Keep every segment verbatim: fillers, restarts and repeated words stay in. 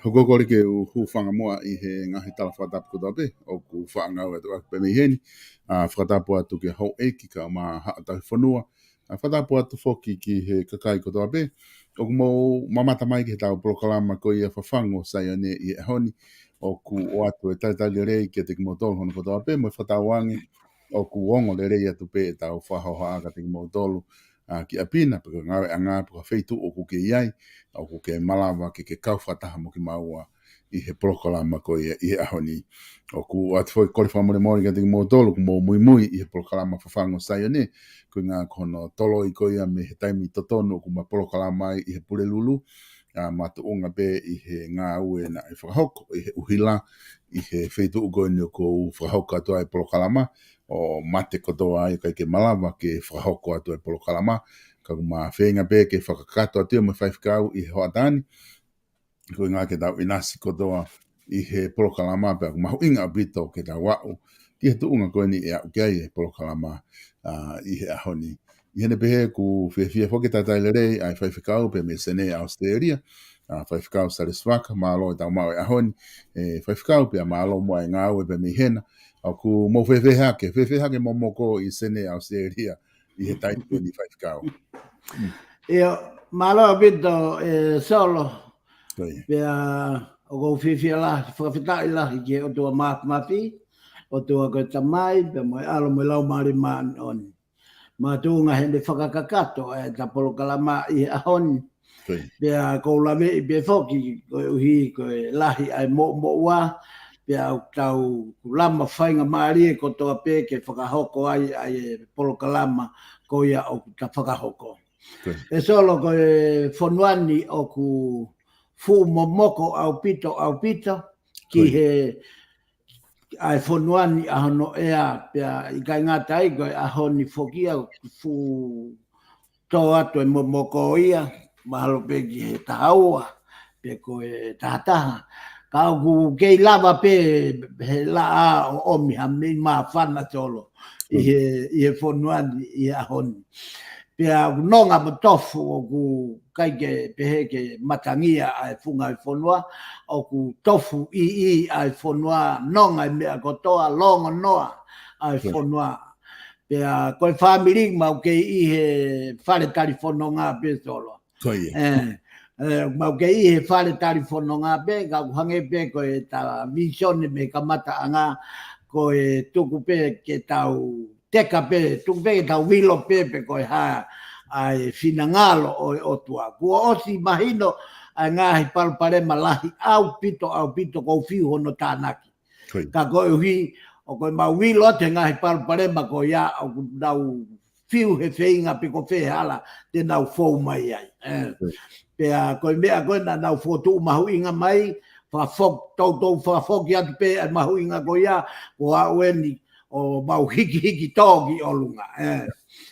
Hokohoko lelei ke u hūfanga muʻa ʻi he ngaahi tala fakatapu kotoa pē ʻoku faʻa ngāueʻaki pē mei heni. ʻA, fakatapu atu ki he houʻeiki kae ʻumaʻā haʻa tauhi fonua. ʻA, fakatapu atu foki ki he kakai kotoa pē ʻoku mou mamata mai ki heʻetau polokalama ko ia Fafangu ʻo Saione ʻi he ʻaho ni. ʻOku ʻoatu e talitali lelei kiate kimoutolu hono kotoa pē, mo e fakatauange ʻoku ongo lelei atu pē ʻetau fakahohaʻa kiate kimoutolu, ʻa, ki ʻapi na, pe ko e ngāueʻanga, pe ko e feituʻu ʻoku ke ʻi ai, ʻoku ke malava ke ke kau fakataha mo kimaua ʻi he polokalama ko ia ʻi he ʻaho ni. ʻOku ʻoatu foki e kole fakamolemole kiate kimoutolu ʻoku mou muimui ʻi he polokalama Fafangu ʻo Saione, ko e ʻuhinga ko hono toloi ko ia mei he taimi totonu ʻoku ma polokalama ai ʻi he Pulelulu, ʻa, makatuʻunga pē ʻi he ngāue naʻe fakahoko ʻi he ʻuhila ʻi he feituʻu ko eni ʻoku ou fakahoko atu ai e polokalama, ʻo mate kotoa ai, ʻikai ke malava ke fakahoko atu e polokalama, ka ʻoku ma feinga pē ke fakakakato atu ia mo e faifekau ʻi he hoʻatā ni, ko e ʻuhinga ke tau ʻinasi kotoa ʻi he polokalama, pea ʻoku mahuʻinga ʻaupito ke tau aʻu ki he tuʻunga ko eni ʻe aʻu ki ai e polokalama, ʻa, ʻi he ʻaho ni. ʻI heʻene pehē ʻoku fiefia foki ke talitali lelei ʻa e faifekau pea mei Senē ʻAositelēlia, ʻa, Faifekau Salesi Vaka, mālō e tau maʻu e ʻaho ni, ʻe faifekau, pea mālō muʻa e ngāue pea mei hena. ʻOku mou fēfē hake, fēfē hake e momoko ʻi Senē ʻAositelēlia ʻi he taimi ko eni faifekau? ʻIo, mālō ʻaupito, ʻe Solo. Ko ia. Pea ʻoku ou fiefia lahi, fakafetaʻi lahi ki he ʻOtua Māfimafi, ʻOtua ko e Tamai, pea mo e ʻAlo mo e Laumālie Māʻoniʻoni. Makatuʻunga heʻene fakakakato ʻa ʻeta polokalama ʻi he ʻaho ni. Ko ia. Pea ʻoku ou laveʻi pē foki, koeʻuhi ko e lahi ʻa e moʻumoʻua, pea ʻoku tau lama faingamālie kotoa pē ke fakahoko ai ʻa e polokalama ko ia ʻoku ta fakahoko. Ko ia. ʻE Solo, ko e fonua ni ʻoku fuʻu momoko ʻaupito, ʻaupito, ki Ko ia. he ʻa e fonua ni ʻa hono ʻea, pea ʻikai ngata ai, ko e ʻaho ni foki ʻoku fuʻu tō atu e momoko ia, mahalo pē ki he taha ua, pe ko e taha taha. Ka ʻoku kei lava pē he laʻā ʻo ʻomi ha meʻi māfana, Solo, ʻi Mm. he, ʻi he fonua ni ʻi he ʻaho ni. Pea ʻoku nonga mo tofu, ʻoku ʻikai ke pehē ke matangia ʻa e funga ʻo e fonua, ʻoku tofu ʻi ʻi ʻa e fonua, nonga ʻi he meʻa kotoa, longonoa ʻa e fonua. Pea ko e fāmili mau kei ʻi he fale talifononga pē Solo. Ko ia. ʻE, ʻe, mau kei ʻi he fale talifononga pē, ka ʻoku hangē pē ko e talevīsone mei he kamataʻanga, ko e tuku pē ke tau teka pē, tuku pē ke tau vilo pē pe ko e hā ʻa e finangalo ʻo e ʻOtua. Kuo ʻosi mahino ʻa e ngaahi palopalema lahi ʻaupito, ʻaupito ʻoku ou fiu hono tānaki. Ko ia. Ka koeʻuhi, ʻoku mau vilo atu he ngaahi palopalema ko ia ʻoku nau fiu he feinga pe ko fē hala te nau fou mai ai. ʻE. Ko ia. Pea ko e meʻa ko ē naʻa nau fokotuʻu mahuʻinga mai, fakafok-, toutou fakafoki atu pē ʻa e mahuʻinga ko ia, ko aʻu eni ʻo mau hikihiki tō ki ʻolunga. ʻE.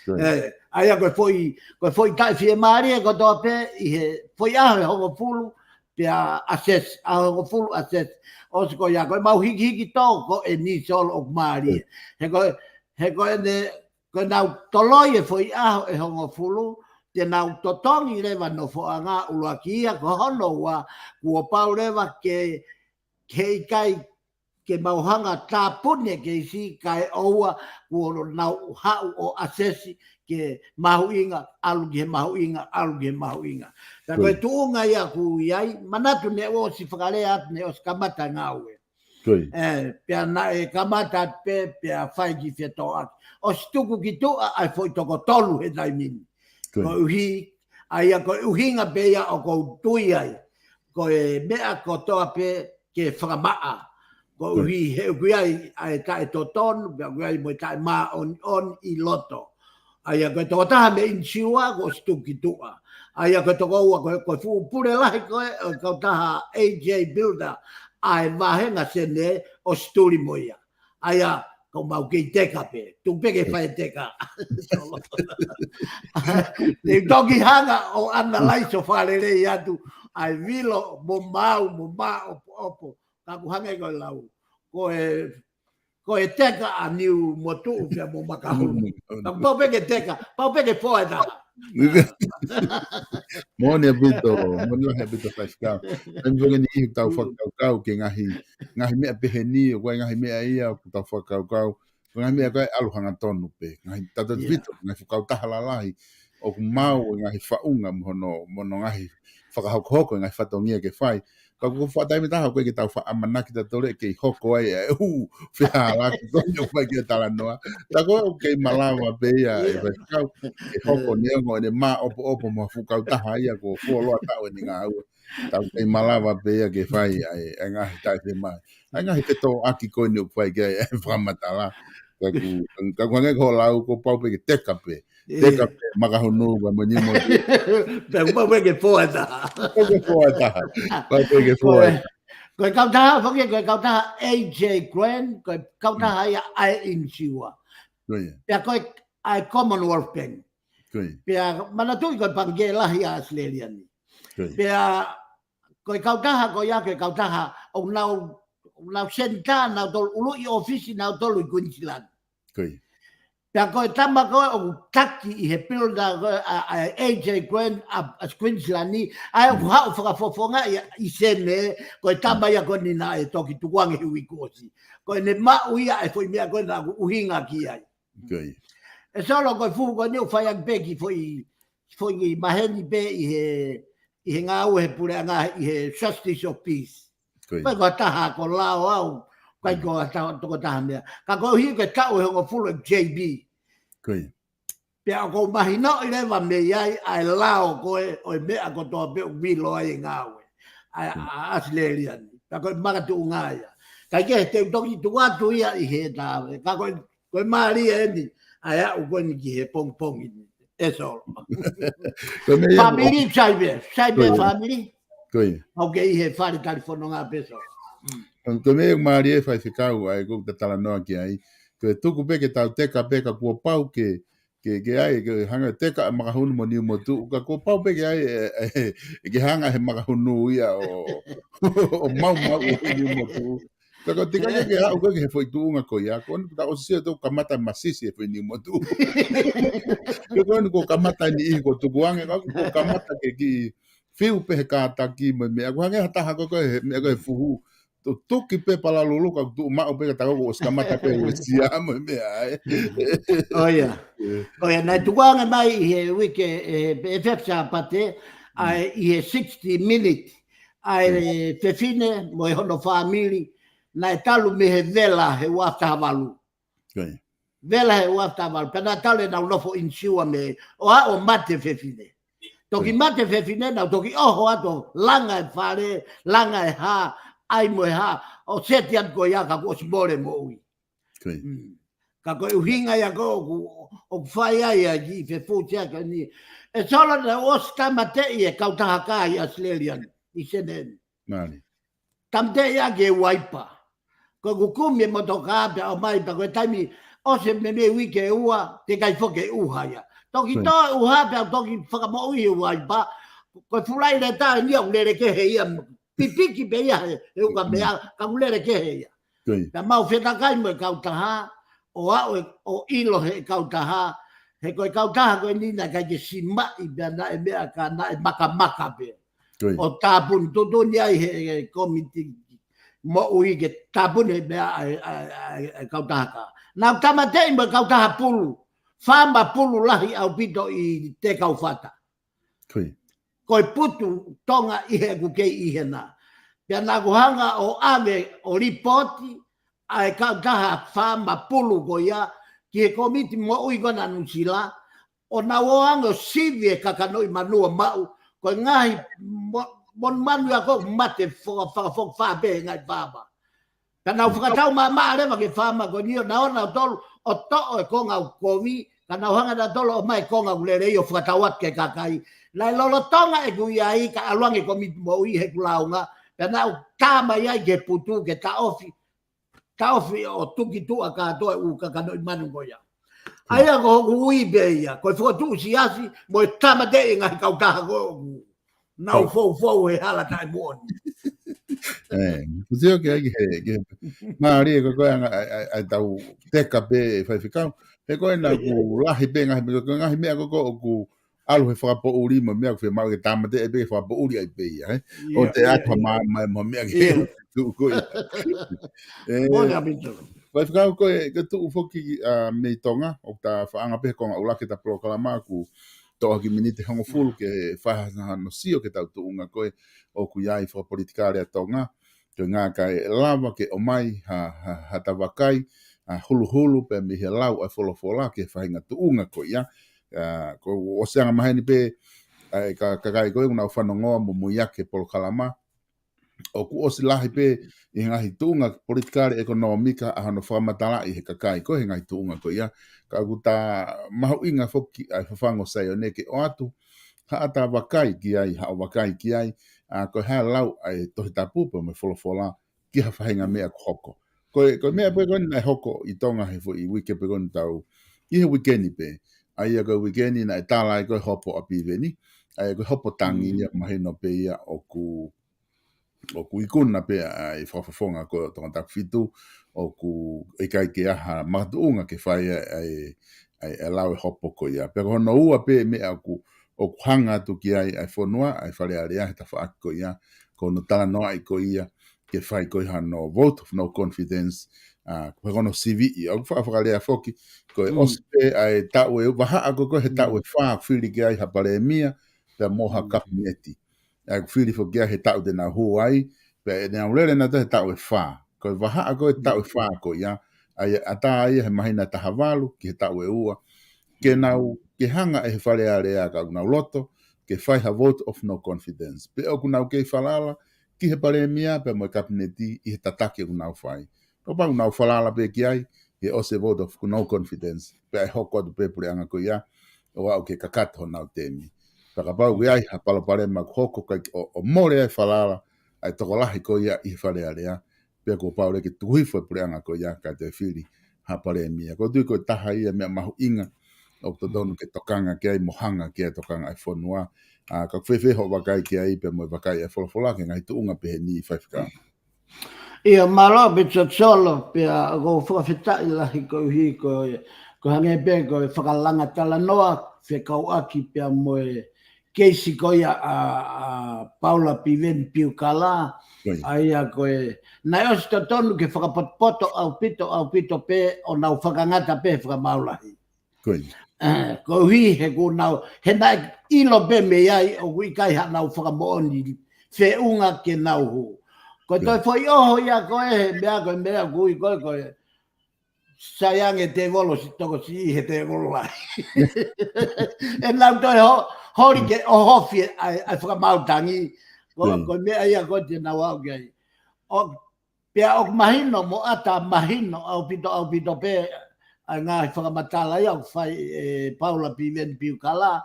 Ko ia. ʻE, ʻa ia ko e foʻi, ko e foʻi taʻefiemālie kotoa pē ʻi he foʻi ʻaho ʻe hongofulu, pea ʻasesi, ʻaho ʻe hongofulu ʻasesi. ʻOsi ko ia, ko e mau hikihiki tō ko eni Solo ʻoku mālie. Ko ia. He ko e, he ko ʻene, ko ʻenau toloi e foʻi ʻaho ʻe hongofulu, te nau totongi leva nofoʻanga ʻuluaki ia, ko hono ua, kuo pau leva ke, ke ʻikai ke mau hanga tāpuni e keisi kae ʻoua kuo nau haʻu ʻo ʻasesi ke mahuʻinga, ʻalu ki he mahuʻinga, ʻalu ki he mahuʻinga. Ka ko e Ko ia. tuʻunga ia ʻoku ʻi ai, manatu naʻe ʻosi fakalea atu naʻe ʻosi kamata e ngāue. Ko ia. ʻE, pea naʻe kamata atu pē, pea fai ki fetoʻaki. ʻOsi tuku ki tuʻa ʻa e foʻi toko tolu he taimi ni. Ko ia. Koeʻuhi, ʻa ia ko e ʻuhinga pē ia ʻoku ou tui ai. Ko e meʻa kotoa pē ke fakamaʻa. Ko ia. Koeʻuhi he ʻoku ʻi ai ʻa e taʻetotonu, pea ʻoku ʻi ai mo e taʻemāʻoniʻoni ʻi loto. ʻA ia ko e tokotaha mei ʻInisiua kuo ʻosi tuku ki tuʻa. ʻA ia ko e tokoua ko e, ko e fuʻu pule lahi ko ē ʻo e kautaha A J Builder, ʻa e vāhenga sene ʻosi tuli mo ia. ʻA ia, ko mau kei teka pē. Tuku pē ke fai e teka. Te u toki hanga ʻo analyze ʻo fakalelei atu ʻa e vilo mo maau mo māʻopoʻopo. Ka ʻoku hangē ko e lau. Ko e, ko e teka ʻa Niumotuʻu pea mo Makahulu. Mm, mm. Ka pau pē ke teka, pau pē ke foa e taha. Moʻoni ʻaupito, moʻoni lahi ʻaupito Faifekau. Taimi ko eni ʻoku tau Mm. fakakaukau ki he ngaahi, ngaahi meʻa pehē ni, ʻoku ʻi ai ngaahi meʻa ia ʻoku tau fakakaukau. Ko e ngaahi meʻa ko ē ʻalu hangatonu pē. Ngaahi tata Yeah. vito, ngaahi fuʻu kautaha lalahi. ʻOku maau e ngaahi faʻunga mo hono, mo hono ngaahi fakahokohoko e ngaahi fatongia ke fai. Ka ko e faʻa taimi ʻe taha ʻoku ʻikai ke tau faʻa ʻamanaki tautolu ʻe kei hoko ai e ʻū fehālaaki ko eni ʻoku ʻikai ke talanoa. Tā ko ē ʻoku kei malava pē ia ʻe Yeah. Faifekau, ke hoko Yeah. neongo ʻene māʻopoʻopo mo e fuʻu kautaha ia kuo fuoloa taʻu ʻene ngāue. Tau kei malava pē ia ke fai ʻa e, ʻa e ngaahi taʻefemālie. ʻA e ngaahi fetōʻaki ko eni ʻoku fai ki ai e fakamatala. Ka ʻoku, ka ʻoku hangē ko hoʻo lau kuo pau pē ke teka pē. Teka Yeah. pē Makahulu pea mo Niumotuʻu. Pea pau pē ke foa e taha. Pau ke foa e taha. Pau pē ke Ko foa e, e taha. ko e kautaha, foki ko e kautaha A J Grant, ko e kautaha Mm. ia ʻa e ʻInisiua. Ko ia. Pea ko e ʻa e Commonwealth Bank. Ko ia. Pea manatuʻi ko e pangikē lahi ʻa ʻAositelēlia ni. Ko ia. Pea ko e kautaha, ko ia ko e kautaha, ʻoku nau, ʻoku nau senitā nautolu, ʻuluʻi ʻōfisi nautolu ʻi Queensland. Ko ia. Pea ko e tama ko ē ʻoku taki ʻi he builder ko ē ʻa, ʻa A J Grant ʻa, ʻa Queensland ni, ʻa ē ʻoku Mm. haʻu fakafofonga ia ʻi Sene, ko e tama Mm. ia ko eni naʻe toki tukuange he uike kuo ʻosi. Ko ʻene maʻu ia e foʻi meʻa ko ē naʻa ku ʻuhinga ki ai. Ko ia. ʻE Solo ko e fuhu ko eni ʻoku fai ʻaki pē ki foʻi, foʻi maheni pē ʻi he, ʻi he ngāue he puleʻanga ʻi he Justice of Peace. Ko ia. ʻIkai ko ha taha ko lao au, ʻikai Mm. ko ha taha, tokotaha meʻa. Ka koeʻuhi ko e taʻu ʻe hongofulu ʻeku J B. Ko ia. Pea ʻoku ou mahinoʻi leva mei ai ʻa e lao ko ē ʻo e meʻa kotoa pē ʻoku vilo ai e ngāue. ʻA, Mm. ʻa ʻAositelēlia ni. Pea ko e makatuʻunga ia. Kae kehe te u toki tuku atu ia ʻi he tāve. Ka ko e, ko e mālie eni, ʻa e aʻu ko eni ki he pongipongi ni. ʻE Solo. Ko e meʻa ia Fāmili, sai pē, sai pē Ko ia. fāmili. Ko ia. ʻOku kei ʻi he fale talifononga pē Solo. Mm. Ko e meʻa ia mālie Faifekau, ʻa ē ʻoku ta talanoa ki ai. Ko e tuku pē ke tau teka pē ka kuo pau ke, ke, ke ʻai, ke hanga teka ʻa Makahulu mo Niumotuʻu, ka kuo pau pē ke ʻai, ʻe, ʻe, ʻe, ke hanga he Makahulu ia ʻo, ʻo maumau ʻo Niumotuʻu. Ka ko e tika ke ke aʻu ko ē ki he foʻi tuʻunga ko ia, ko eni kuo ta ʻosi sio ʻe toki kamata masisi e foʻi niu motuʻa. Ko eni kuo kamata e niʻihi kuo tukuange, ka kuo kamata ke kiʻi fiu pē he kātaki mo e meʻa. Kuo hangē ha taha ko ē ko e meʻa ko e fuhu. Tutuki pē palalulu ka tuʻu maʻu pē ka ta ko ʻosi kamata pē uesia mo e meʻa ē. ʻIo. ʻIo, naʻe tukuange mai ʻi he uike, ʻe, ʻe Fefisa Pate, ʻa e ʻi he sixty minute, ʻa e fefine mo e hono fāmili, naʻe talu mei he vela he ua afe taha valu. ʻIo. Vela he ua afe taha valu, pea naʻe talu ʻenau nofo insiua mei, ʻo aʻu ʻo mate fefine. Toki mate fefine, naʻa nau toki ʻoho atu, langa e fale, langa e hā, ʻai mo e hā, ʻo seti atu ko ia ka kuo ʻosi mole moʻui. ʻIo. Mm. Ka ko e ʻuhinga ia ko ē ʻoku, ʻoku fai ai ʻa e kiʻi fefutia ko eni. ʻE Solo, naʻe ʻosi tāmateʻi e kautaha kā ʻi ʻAositelēlia ni, ʻi Senē ni. Mālie. Tāmateʻi ʻaki e uaipa. Ko ʻeku kumi e motokā pea ʻomai pea ko e taimi ʻosi e meimei uike ʻe ua, teʻeki ai foki ke ʻuha ia. Toki toe ʻuha pea toki fakamoʻui e uaipa. Ko e Fulaileta eni ʻoku lele kehe ia. Pipiki pē ia he, he ukamea, ka ʻoku lele kehe ia. Pea mau fetakai mo e kautaha, ʻo aʻu ʻo ʻilo he kautaha, he ko e kautaha ko eni naʻe ʻikai ke simaʻi pea naʻe meʻa ka naʻe makamaka pē. ʻO tāpuni, tuʻutuʻuni ai he, he komiti moʻui ke tāpuni he meʻa ʻa e, ʻa e, ʻa e, ʻa e kautaha kā. Naʻa ku tāmateʻi mo e kautaha pulu, faama pulu lahi ʻaupito ʻi Tekaufata. Ko e putu Tonga ʻi heʻeku kei ʻi hena. Pea naʻa ku hanga ʻo ʻave ʻo lipooti ʻa e kautaha faama pulu ko ia ki he komiti moʻui ko ena Nuʻusila, ʻo nau ō ange ʻo sivi e kakanoʻi manu ʻo maʻu, ko e ngaahi mo-, monumanu ia ko ē mate faka-, fakafokifā pē he ngaahi faama. Ka nau fakatau maʻamaʻa leva ki he faama ko eni ʻo nau ō nautolu ʻo toʻo e konga ʻoku kovi, ka nau hanga nautolu ʻo ʻomai e konga ʻoku lelei ʻo fakatau atu ki he kakai. Naʻe lolotonga ʻeku ʻi ai ka ʻalu ange komiti moʻui heʻeku lāunga, pea naʻa ku tā mai ai ki he putu ke taʻofi, taʻofi ʻo tuki tuʻa kātoa e ʻū kakanoʻi manu ko ia. ʻA ia ko hoku ui pē ia, ko e fokotuʻu siasi, mo e tāmateʻi e ngaahi kautaha ko ē ʻoku nau foufou he hala taʻemoʻoni. ʻE, ʻoku sio ki ai ki he, ki he, mālie ko ē ko e anga, ʻa e, ʻa e, ʻa e tau teka pē ʻe Faifekau. He ko ē naʻa ku lahi pē ngaahi meʻa, ko e ngaahi meʻa ko ē ko ē ʻoku ʻalu he fakapoʻuli mo e meʻa ʻoku fiemaʻu ke tāmateʻi pē ke fakapoʻuli ai pē ia, ē? ʻIo, ʻo te ʻatu ha māmani mo e meʻa ke tuʻu ko ia. ʻE, Faifekau ko e, ke tuʻu foki, ʻa, mei Tonga, ʻoku ta fakaʻaonga pē he konga ʻuluaki ʻeta polokalama ʻoku toʻo ha kiʻi miniti ʻe hongofulu ke fai ha, hano sio ki he tau tuʻunga ko ē ʻoku ʻi ai fakapolitikale ʻa Tonga. Ko e ʻuhinga ka ʻe lava ke ʻomai ha, ha, ha ʻata vakai, ʻa, huluhulu pē mei he lau ʻa e folofola ki he faʻahinga tuʻunga ko ia. ʻA, ko e ʻosi anga maheni pē, ʻa e ka, kakai ko ē ʻoku nau fanongoa mo muiaki e polokalama. ʻOku ʻosi lahi pē ʻi he ngaahi tuʻunga politikale ʻekonōmika ʻa hono fakamatalaʻi he kakai ko ē he ngaahi tuʻunga ko ia. Ka ʻoku ta mahuʻinga foki ʻa e fafangu ʻo Saione ke ʻoatu ha ʻata vakai ki ai, ha ʻata vakai ki ai, ʻa, ko e hā e lau ʻa e Tohi Tapu pea mo e folofola ki ha faʻahinga meʻa ʻoku hoko. Ko e, ko e meʻa pē ko eni naʻe hoko ʻi Tonga he foʻi uike pē ko eni tau, ʻi he uike ni pē. ʻA ia ko e uike ni naʻe tala ai ko e hopo ʻa Piveni, ʻa ia ko e hopo tangi ia mahino pē ia ʻoku ʻoku ikuna pē ʻa e fakafofonga ko ē ʻo Tongatapu fitu, ʻoku ʻikai ke ʻi ai ha makatuʻunga ke fai ʻa e, ʻa e, ʻa e, ʻa e lau e hopo ko ia. Pea ko hono ua pē meʻa ʻoku, ʻoku hanga atu ki ai ʻa e fonua, ʻa e Fale Alea he tafaʻaki ko ia, ko hono talanoaʻi ko ia, ke fai ko ē hano vote of no confidence, ʻa, ko hono siviʻi, ʻoku faʻa fakalea foki, ko e ʻosi pē ʻa e taʻu ʻe, vahaʻa ko ē ko ē he taʻu ʻe fā, fili ki ai ha palēmia, pea mo ha kapineti. ʻA ia ʻoku fili foki ia he taʻu te nau hū ai, pea ʻe nau lele nautolu he taʻu ʻe fā. Ko e vahaʻa ko ē taʻu ʻe fā ko ia, ʻa ia ʻatā ia he māhina taha valu ki he taʻu ʻe ua. Ke nau, ke hanga ʻe he Fale Alea ka ʻoku nau loto, ke fai ha vote of no confidence. Pe ʻoku nau kei falala, ki he palēmia pea mo e kapineti ʻi he tataki ʻoku nau fai. Kapau ʻoku nau falala pē ki ai, ʻe ʻosi e vote of no confidence, pea ʻe hoko atu pē puleʻanga ko ia, ʻo aʻu ke kakato honau temi. Pea kapau ʻoku ʻi ai ha palopalema ʻoku hoko kae ʻo, ʻo mole ai falala, ʻa e tokolahi ko ia ʻi he Fale Alea, pea kuo pau leva ke tuku hifo e puleʻanga ko ia, kae toe fili ha palēmia. ʻOku ou tui ko e taha ia meʻa mahuʻinga, ʻoku totonu ke tokanga ki ai mo hanga ki ai tokanga ʻa e fonua. ʻA, ka ʻoku fēfē hoʻo vakai ki ai, pea mo e vakai ʻa e folofola ki he ngaahi tuʻunga pehē ni Faifekau? ʻIo, mālō ʻaupito Solo, pea ʻoku ou fakafetaʻi lahi koeʻuhi ko e, ko e hangē pē ko e fakalanga talanoa fekauʻaki pea mo e keisi ko ia ʻa, ʻa Paula Piveni Piukala, ʻa ia ko e, naʻe ʻosi totonu ke fakapotopoto ʻaupito, ʻaupito pē ʻo nau fakangata pē fakamaau lahi. Koeʻuhi he kuo nau, he naʻe ʻilo pē mei ai ʻoku ʻikai haʻanau fakamoʻoni feʻunga ke nau hū. Ko e toe foʻi ʻoho ia ko e, he meʻa ko e meʻa ʻoku ui ko e, ko e, sai ange tēvolo siʻi tokosiʻi he tēvolo lahi. ʻE nau toe ho-, holi ke ʻohofi ʻa e, ʻa e fakamaau tangi. Ko, ko e meʻa ia ko e te nau aʻu ki ai. ʻO, pea ʻoku mahino mo ʻata mahino ʻaupito, ʻaupito pē ʻa e ngaahi fakamatala ia ʻoku fai ʻe Paula Piveni Piukala.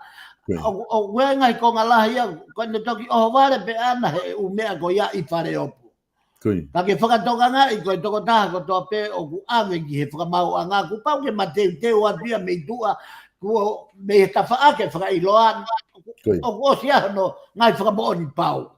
ʻO, ʻoku ʻi ai e ngaahi konga lahi ia, ko ʻene toki ʻohovale pē ʻana he ʻū meʻa ko ia ʻi Faleopu. Ka ke fakatokangaʻi ko e tokotaha kotoa pē ʻoku ʻave ki he fakamaauʻanga, kuo pau ke mateuteu atu ia mei tuʻa, kuo mei he tafaʻaki fakaʻiloa, ʻoku ʻosi ʻa hono ngaahi fakamoʻoni pau.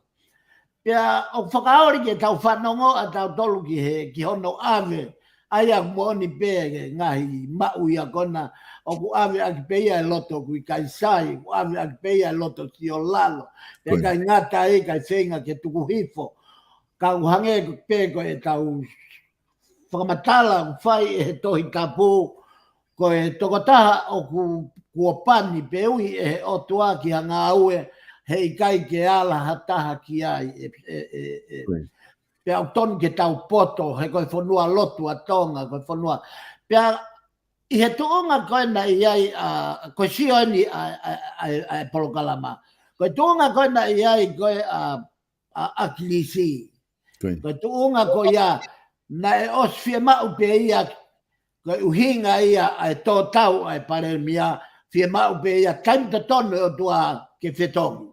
Pea ʻoku fakaoli ke tau fanongo ʻa tautolu ki he, ki hono ʻave, ʻa ia ʻoku moʻoni pē ke ngaahi maʻu ia ko ena, ʻoku ʻave ʻaki pē ia e loto ʻoku ʻikai sai, ʻoku ʻave ʻaki pē ia e loto sio lalo, pea ʻikai ngata ai, ʻikai feinga ke tuku hifo. Ka ʻoku hangē pē ko e tau fakamatala ʻoku fai ʻe he Tohi Tapu, ko e tokotaha ʻoku kuo pani pe ui ʻe he ʻOtua ki ha ngāue, he ʻikai ke ala ha taha ki ai, ʻe, ʻe, ʻe, ʻe. Pea ʻoku tonu ke tau poto, he ko e fonua lotu ʻa Tonga, ko e fonua. Pea ʻi he tuʻunga ko ena ʻi ai, ʻa, ko e sio eni ʻa, ʻa, ʻa, ʻa e polokalama. Ko e tuʻunga ko ena ʻi ai ko e, ʻa, ʻa, ʻa ʻAkilisi. Ko e tuʻunga ko ia, naʻe ʻosi fiemaʻu pē ia, ko e ʻuhinga ia ʻa e tōtau ʻa e palēmia, fiemaʻu pē ia taimi totonu e ʻOtua ke fetongi.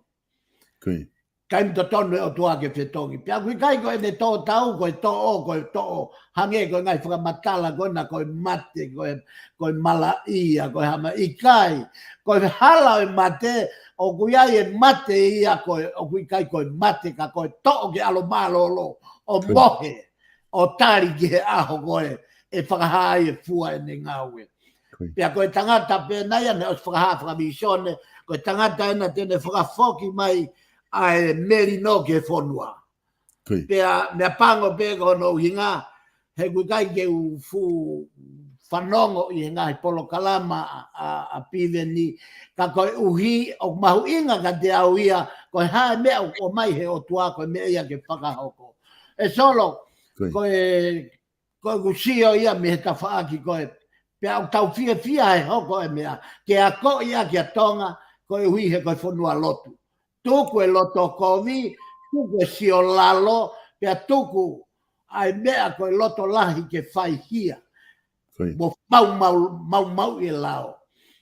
Taimi totonu e ʻOtua ke fetongi. Pea ʻoku ʻikai ko ʻene tōtau, ko e toʻo, ko e toʻo, hangē ko e ngaahi fakamatala ko ena ko e mate, ko e, ko e malaʻia, ko e hama ʻikai. Ko e hala ʻo e mate, ʻoku ʻi ai e mate ia ko e, ʻoku ʻikai ko e mate ka ko e toʻo ke ʻalu mālōlō, ʻo mohe, ʻo tali ki he ʻaho ko e, ʻe fakahā ai e fua ʻene ngāue. Pea ko e tangata pē ena ia naʻe ʻosi fakahā fakavīsone, ko e tangata ena te ne fakafoki mai ʻa e melino ki he fonua. Pea meʻapango pē ko hono ʻuhinga, he ʻoku ʻikai ke u fuʻu fanongo ʻi he ngaahi polokalama ʻa, ʻa, ʻa Piveni, ka koeʻuhi ʻoku mahuʻinga kiate au ia, ko e hā e meʻa ʻoku ʻomai he ʻOtua ko e meʻa ia ke fakahoko. ʻE Solo, ko e, ko ʻeku sio ia mei he tafaʻaki ko e, pea ʻoku tau fiefia he hoko e meʻa, ke akoʻi ʻaki ʻa Tonga, koeʻuhi he ko e fonua lotu. Tuku e loto kovi, tuku e sio lalo, pea tuku ʻa e meʻa ko e loto lahi ke fai hia. Mo mau, mau, mau, mau e lao.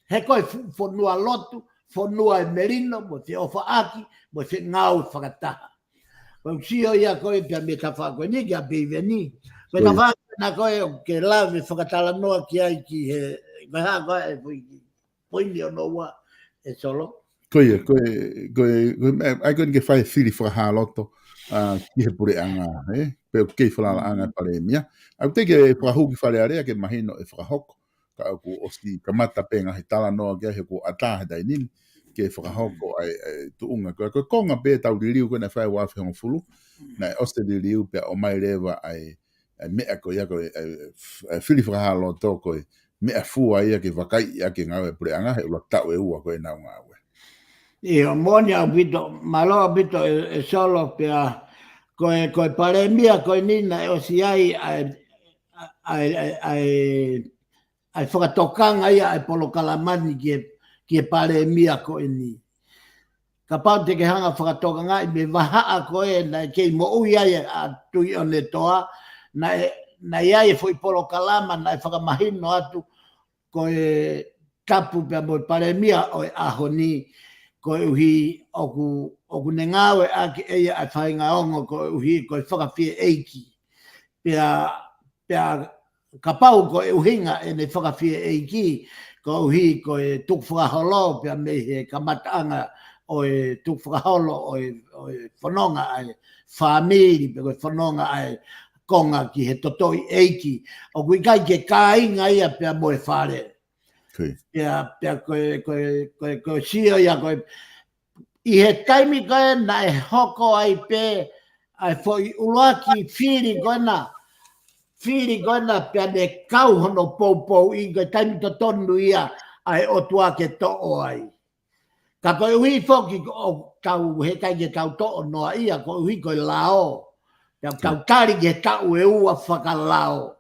He ko e fu-, fonua lotu, fonua e melino, mo e feʻofaʻaki, mo e fengāue fakataha. Ko e sio ia ko e pea mei he tafaʻaki ko eni kia Piveni. Ko e tafaʻaki na ko e ʻoku ke lave fakatalanoa ki ai ki he, ko e hā ko e, poini ʻo noua, ʻe Solo. Ko ia, ko e, ko e, ko e, ʻai ko eni ke fai fili fakahāloto, ʻa, ki he puleʻanga, ē? Pe ʻoku kei falalaʻanga palēmia. ʻOku teʻeki ke fakahū ki Fale Alea ke mahino ʻe fakahoko. Ka ʻoku ʻosi kamata pē ngaahi talanoa ki ai he kuo ʻatā he taimi ni, ke fakahoko ʻa e, ʻa e tuʻunga. Ko e, ko e konga pē tau liliu ko ena fai ua afe hongofulu, naʻe ʻosi liliu pea ʻomai leva ʻa e, ʻa e meʻa ko ia ko e, ʻa e, ʻa e fili fakahāloto ko e, meʻa fua ia ke vakaiʻi ʻaki e ngāue puleʻanga he ʻuluaki taʻu ʻe ua ko ʻenau ngāue. ʻIo, moʻoni ʻaupito, mālō ʻaupito ʻe, ʻe Solo pea, ko e, ko e palēmia ko eni naʻe ʻosi ʻi ai, ʻa e, ʻa e, ʻa e, ʻa e, ʻa e fakatokanga ia ʻa e polokalama ni ki he, ki he palēmia ko eni. Kapau te ke hanga fakatokangaʻi mei he vahaʻa ko ē naʻe kei moʻui ai ʻa Tuʻiʻonetoa, naʻe, naʻe ʻi ai e foʻi polokalama, naʻe fakamahino atu, ko e tapu pea mo e palēmia ʻo e ʻaho ni, koeʻuhi ʻoku, ʻoku ne ngāueʻaki ʻe ia ʻa e faʻahinga ongo koeʻuhi ko e fakafieʻeiki. Pea, pea kapau ko e ʻuhinga ʻene fakafieʻeiki, koeʻuhi ko e tukufakaholo, pea mei he kamataʻanga ʻo e tukufakaholo ʻo e, ʻo e fononga ʻa e fāmili, pe ko e fononga ʻa e konga ki he totoʻi ʻeiki. ʻOku ʻikai ke kāinga ia pea mo e fale. Pea, pea ko e, ko e, ko e, ko e sio ia ko e, ʻi he taimi ko ē naʻe hoko ai pē ʻa e foʻi ʻuluaki fili ko ena, fili ko ena pea ne kau hono poupouʻi ko e taimi totonu ia ʻa e ʻOtua ke toʻo ai. Ka koeʻuhi foki ʻoku tau heʻikai ke tau toʻo noa ia koeʻuhi ko e lao. Pea tau tali ki he taʻu ʻe ua fakalao.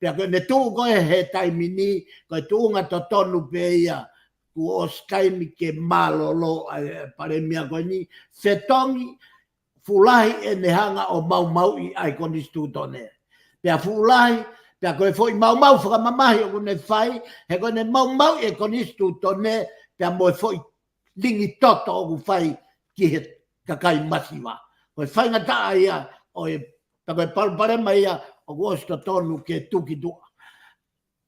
Pea ko ʻene tuʻu ko ē he taimi ni, ko e tuʻunga totonu pē ia, kuo ʻosi taimi ke mālōlō ʻa e palēmia ko eni, fetongi, fuʻu lahi ʻene hanga ʻo maumauʻi ʻa e konisitūtone. Pea fuʻu lahi, pea ko e foʻi maumau fakamamahi ʻoku ne fai, he ko ʻene maumauʻi e konisitūtone, pea mo e foʻi lingi toto ʻoku fai ki he kakai masiva. Ko e faingataʻa ia ʻo e, pea ko e palopalema ia ʻoku ʻosi totonu ke tuki tuʻa.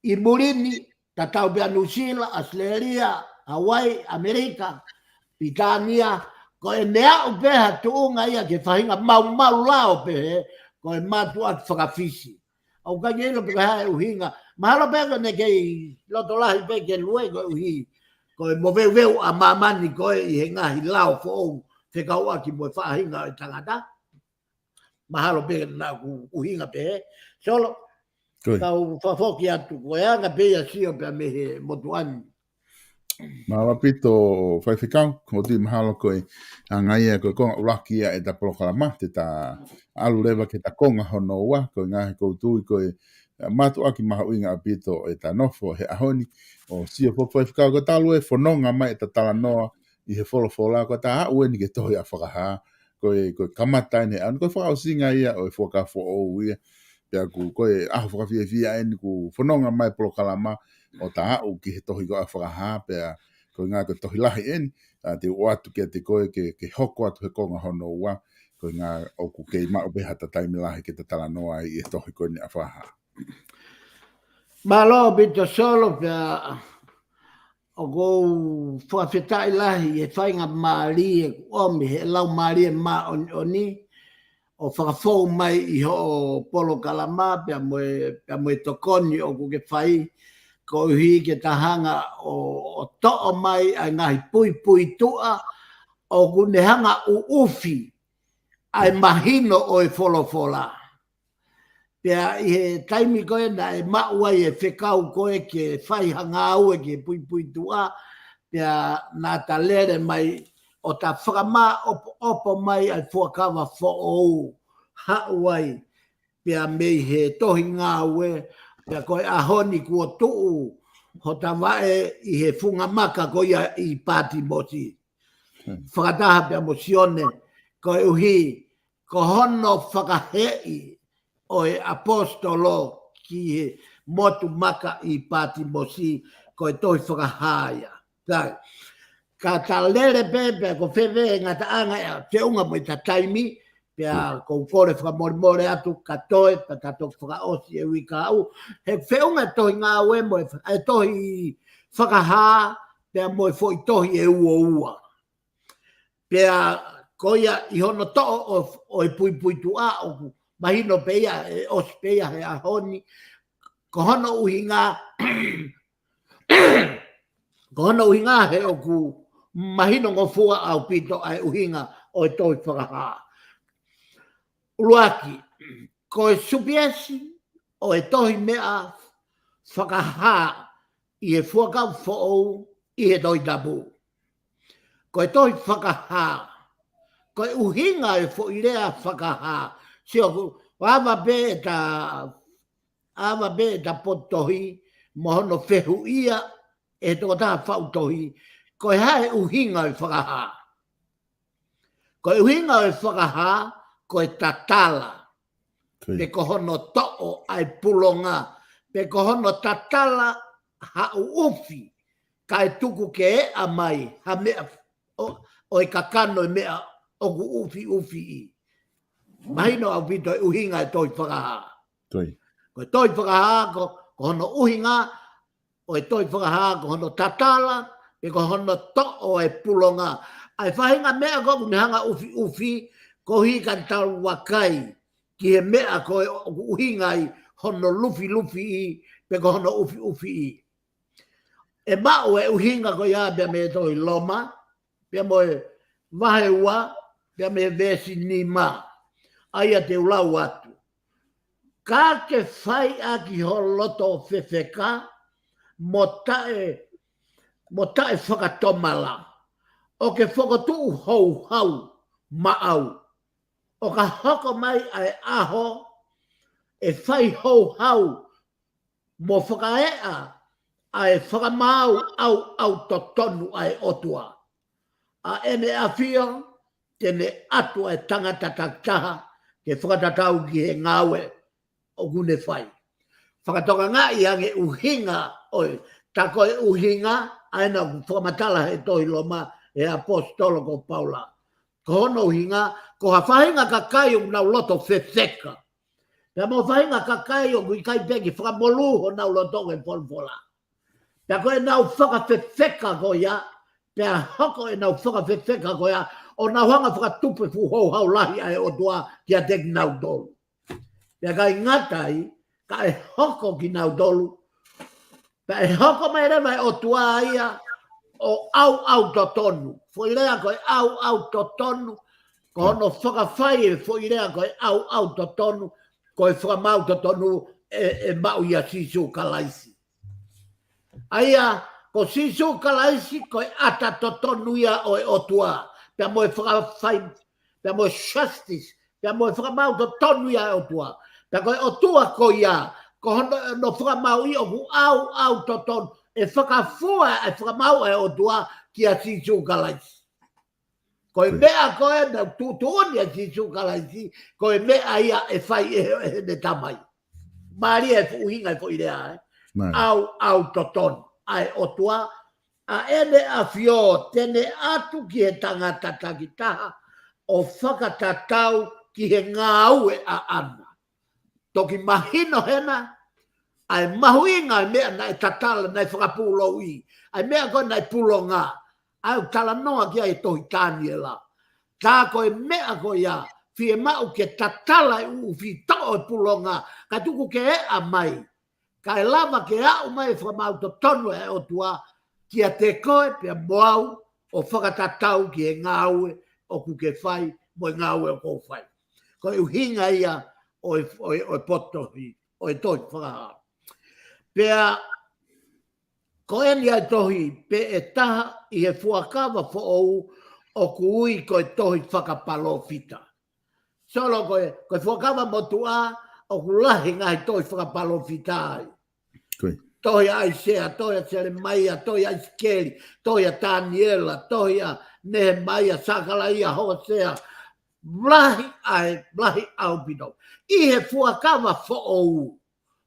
ʻI muli ni, tatau pē ʻa Nuʻusila, ʻAositelēlia, Hawaii, ʻAmelika, Pilitānia, ko ʻene aʻu pē ha tuʻunga ia ki he faʻahinga maumau lao pehē, ko e mātuʻaki fakafisi. ʻOku ʻikai ke ʻilo pe ko e hā e ʻuhinga. Mahalo pē ko ʻene kei loto lahi pē ke lue koeʻuhi ko e moveuveu ʻa māmani ko ē ʻi he ngaahi lao foʻou fekauʻaki mo e faʻahinga ʻo e tangata. Mahalo pē naʻa ku ʻuhinga pehē. Solo, kau fakafoki atu ko e anga pē ia sio pea mei he motuʻa ni. Mālō ʻaupito Faifekau, ʻoku ou tui mahalo ko e anga ia ko e konga ʻuluaki ia ʻeta polokalama, te ta ʻalu leva ki heʻeta konga hono ua, ko e ngaahi ʻoku ou tui ko e, ā, mātuʻaki mahuʻinga ʻaupito ʻeta nofo he ʻaho ni, ʻo sio foki Faifekau ko e talu e fononga mai ʻeta talanoa ʻi he folofola, ko ʻeta aʻu eni ki he tohi ʻa Fakahā, ko e, ko e kamata eni he ʻaho ni, ko e fakaʻosinga ia ʻo e Fuakava Foʻou ia, pea ʻoku, ko e ʻaho fakafiefia eni kuo fononga mai polokalama ʻo ta aʻu ki he tohi ko ē ʻa Fakahā, pea ko e ngaahi ko e tohi lahi eni, ā, te u ʻoatu kiate koe ke, ke hoko atu he konga hono ua, ko e ngaahi ʻoku kei maʻu pē haʻata taimi lahi ke ta talanoa ai ʻi he tohi ko eni ʻa Fakahā. Mālō ʻaupito Solo pea ʻoku ou fakafetaʻi lahi he faingamālie kuo ʻomi he Laumālie Māʻoniʻoni ʻo fakafou mai ʻi hoʻo polokalama pea mo e, pea mo e tokoni ʻoku ke fai koeʻuhi ke ta hanga ʻo, ʻo toʻo mai ʻa e ngaahi puipuituʻa ʻoku ne hanga ʻuʻufi ʻa e mahino ʻo e folofola. Pea ʻi he taimi ko ē naʻe maʻu ai e fekau ko ē ke fai ha ngāue ki he puipuituʻa, pea naʻa ta lele mai ʻo ta fakamāʻopoʻopo mai ʻa e Fuakava Foʻou, haʻu ai pea mei he tohi Ngāue, pea ko e ʻaho ni kuo tuʻu hota vaʻe ʻi he funga maka ko ia ʻi Pātimosi. Fakataha pea mo Sione, koeʻuhi ko hono fakaheeʻi ʻo e ʻaposetolo ki he motu maka ʻi Pātimosi, ko e tohi Fakahā ia. Sai. Ka ta lele pē, pea ko e fēfē e ngataʻanga ia, feʻunga mo ʻeta taimi, pea ʻoku ou kole fakamolemole atu ka toe, pea ta toki fakaʻosi e uike kahaʻu. He feʻunga e tohi Ngāue mo e, e tohi Fakahā, pea mo e foʻi tohi ʻe uaua. Pea ko ia ʻi hono toʻo ʻo, ʻo e puipuituʻa ʻoku mahino pē ia, ʻe ʻosi pē ia he ʻaho ni. Ko hono ʻuhinga, ko hono ʻuhinga he ʻoku mahinongofua ʻaupito ʻa e ʻuhinga ʻo e tohi Fakahā. ʻUluaki, ko e supiesi ʻo e tohi meʻa Fakahā ʻi he Fuakava Foʻou ʻi he Tohi Tapu. Ko e tohi Fakahā. Ko e ʻuhinga e foʻi lea Fakahā. Sio ʻoku ava pē ʻeta, ava pē ʻeta potohi mo hono fehuʻia ʻe he tokotaha faʻu tohi. Ko e hā e ʻuhinga e Fakahā? Ko e ʻuhinga e Fakahā, ko e tatala. Pe ko hono toʻo ʻa e pulonga. Pe ko hono tatala ha ʻuʻufi. Kae tuku ke eʻa mai ha meʻa ʻo, ʻo e kakano e meʻa ʻoku ʻufiʻufiʻi. Mahino ʻaupito e ʻuhinga e tohi Fakahā. Ko e tohi Fakahā, ko, ko hono ʻuhinga, ʻo e tohi Fakahā, ko hono tatala, pe ko hono toʻo e pulonga. ʻA e faʻahinga meʻa ko ē ʻoku ne hanga ʻufiʻufi, koeʻuhi ka tau vakai. ki he meʻa ko ē ʻoku ʻuhinga ai hono lufilufiʻi, pe ko hono ʻufiʻufiʻi. ʻE maʻu e ʻuhinga ko ia pea mei he tohi Loma, pea mo e vahe ua, pea mei he veesi nima. ʻA ia te u lau atu. Ka ke fai ʻaki ho loto fefeka, mo taʻe, mo taʻe fakatomala. ʻO ke fokotuʻu houhau maʻau. ʻO ka hoko mai ʻa e ʻaho, ʻe fai houhau mo fakaeʻa ʻa e fakamaau ʻauʻau totonu ʻa e ʻOtua. ʻA ʻEne ʻAfio, te ne ʻatu ʻa e tangata takitaha, ke fakatatau ki he ngāue ʻoku ne fai. Fakatokangaʻi ange ʻuhinga ʻo e, tā ko e ʻuhinga, ʻa ena ʻoku fakamatala he tohi Loma, he ʻaposetolo ko Paula. Ko hono ʻuhinga, ko ha faʻahinga kakai ʻoku nau loto fefeka. Pea mo faʻahinga kakai ʻoku ʻikai pē ke fakamolū honau loto ki he folofola. Pea ko ʻenau fakafefeka ko ia, pea hoko ʻenau fakafefeka ko ia, ʻo nau hanga fakatupu e fuʻu houhau lahi ʻa e ʻOtua kiate kinautolu. Pea ʻikai ngata ai, ka ʻe hoko kinautolu, pea ʻe hoko mai leva e ʻOtua ia ʻo ʻauʻau totonu. Foʻi lea ko e ʻauʻau totonu, ko hono fakafai e foʻi lea ko e ʻauʻau totonu, ko e fakamaau totonu ʻe, ʻe maʻu ʻia Sīsū Kalaisi. ʻA ia, ko Sīsū Kalaisi, ko e ʻata totonu ia ʻo e ʻOtua, pea mo e fakafai, pea mo e justice, pea mo e fakamaau totonu ia ʻa e ʻOtua. Pea ko e ʻOtua ko ia, ko hono, hono fakamaau ia ʻoku ʻauʻau totonu, ʻe fakafua e fakamaau ʻa e ʻOtua kia Sīsū Kalaisi. Ko e meʻa ko ē naʻe tuʻutuʻuni ʻa Sīsū Kalaisi, ko e meʻa ia ʻe fai ʻe, ʻe heʻene Tamai. Mālie e fuʻu ʻuhinga e foʻi lea, ē. ʻAuʻau totonu ʻa e ʻOtua, ʻa ʻEne ʻAfio te ne ʻatu ki he tangata takitaha ʻo fakatatau ki he ngāue ʻaʻana. Toki mahino hena, ʻa e mahuʻinga e meʻa naʻe tatala, naʻe fakapūlouʻi, ʻa e meʻa ko ē naʻe pulonga, ʻa ē ʻoku talanoa ki ai e tohi Taniela. Tā ko e meʻa ko ia, fiemaʻu ke tatala e ʻū fitoʻo e pulonga, kae tuku ke eʻa mai. Kae lava ke aʻu mai e fakamaau totonu ʻa e ʻOtua, kiate koe pea mo au ʻo fakatatau ki he ngāue ʻoku ke fai, mo e ngāue ʻoku ou fai. Ko e ʻuhinga ia ʻo e, ʻo e, ʻo e potohi, ʻo e tohi Fakahā. Pea ko eni ʻa e tohi pē ʻe taha ʻi he fuakava foʻou ʻoku ui ko e tohi fakapalōfita. Solo ko e, ko e fuakava motuʻa ʻoku lahi ngaahi tohi fakapalōfita ai. Tohi ʻa ʻAisea, tohi ʻa Selemaia, tohi ʻa ʻIsikeli, tohi ʻa Taniela, tohi ʻa Nehemaia, Sakalaia, Hōsea, lahi ai, lahi ʻaupito. ʻI he fuakava foʻou,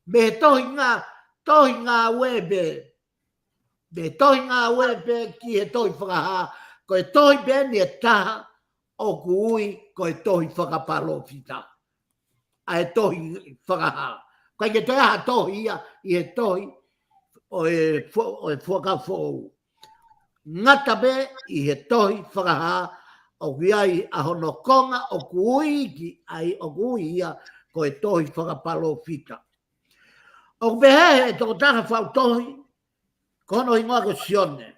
mei he tohi ngā, tohi ngāue pē, mei he tohi ngāue pē ki he tohi Fakahā, ko e tohi pē eni ʻe taha ʻoku ui ko e tohi fakapalōfita. ʻA e tohi Fakahā. ʻIkai ke toe ʻi ai ha tohi ia ʻi he tohi ʻo e fo-, ʻo e fuakava foʻou. Ngata pē ʻi he tohi Fakahā ʻoku ʻi ai ʻa hono konga ʻoku ui ki ai ʻoku ui ia ko e tohi fakapalōfita. ʻOku pehē he tokotaha faʻu tohi, ko hono hingoa ko Sione.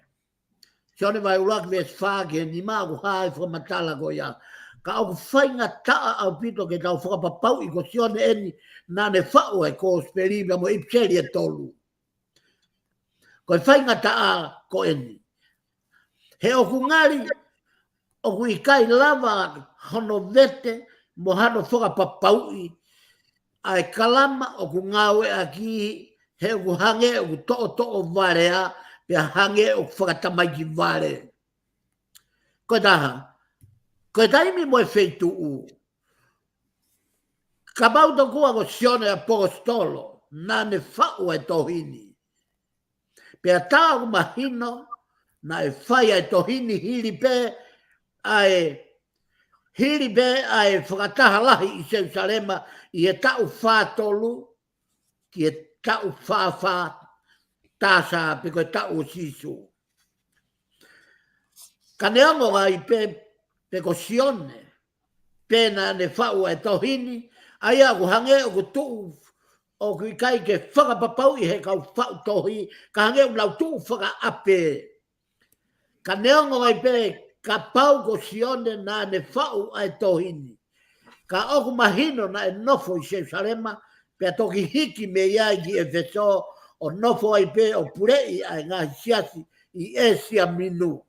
Sione vahe ʻuluaki veesi fā ki he nima ʻoku hā e fakamatala ko ia. Ka ʻoku faingataʻa ʻaupito ke tau fakapapauʻi ko Sione eni naʻa ne faʻu e Kōsipeli pea mo e ʻIpiseli ʻe tolu. Ko e faingataʻa ko eni. He ʻoku ngali, ʻoku ʻikai lava hono vete mo hano fakapapauʻi ʻa e kalama ʻoku ngāueʻaki he ʻoku hangē ʻoku toʻotoʻo valea, pea hangē ʻoku fakatamaiki vale. Ko e taha, ko e taimi mo e feituʻu. Kapau tokua ko Sione ʻAposetolo, naʻa ne faʻu e tohi ni. Pea tā ʻoku mahino, naʻe fai ʻa e tohi ni hili pē, ʻa e, hili pē ʻa e fakataha lahi ʻi Selusalema ʻi he taʻu fā tolu, ki he taʻu fā fā TS pe ko e taʻu ʻo Sīsū. Ka neongo ai pē, pe ko Sione, pē naʻa ne faʻu e tohi ni, ʻA ia ʻoku hangē ʻoku tuʻu, ʻoku ʻikai ke fakapapauʻi he kau faʻu tohi, ka hangē ʻoku nau tuʻu fakaʻape. Ka neongo ai pē, kapau ko Sione naʻa ne faʻu ʻa e tohi ni, ka ʻoku mahino naʻe nofo ʻi Selusalema, pea toki hiki mei ai ki ʻEfesō, ʻo nofo ai pē ʻo puleʻi ʻa e ngaahi siasi ʻi ʻĒsia Minu.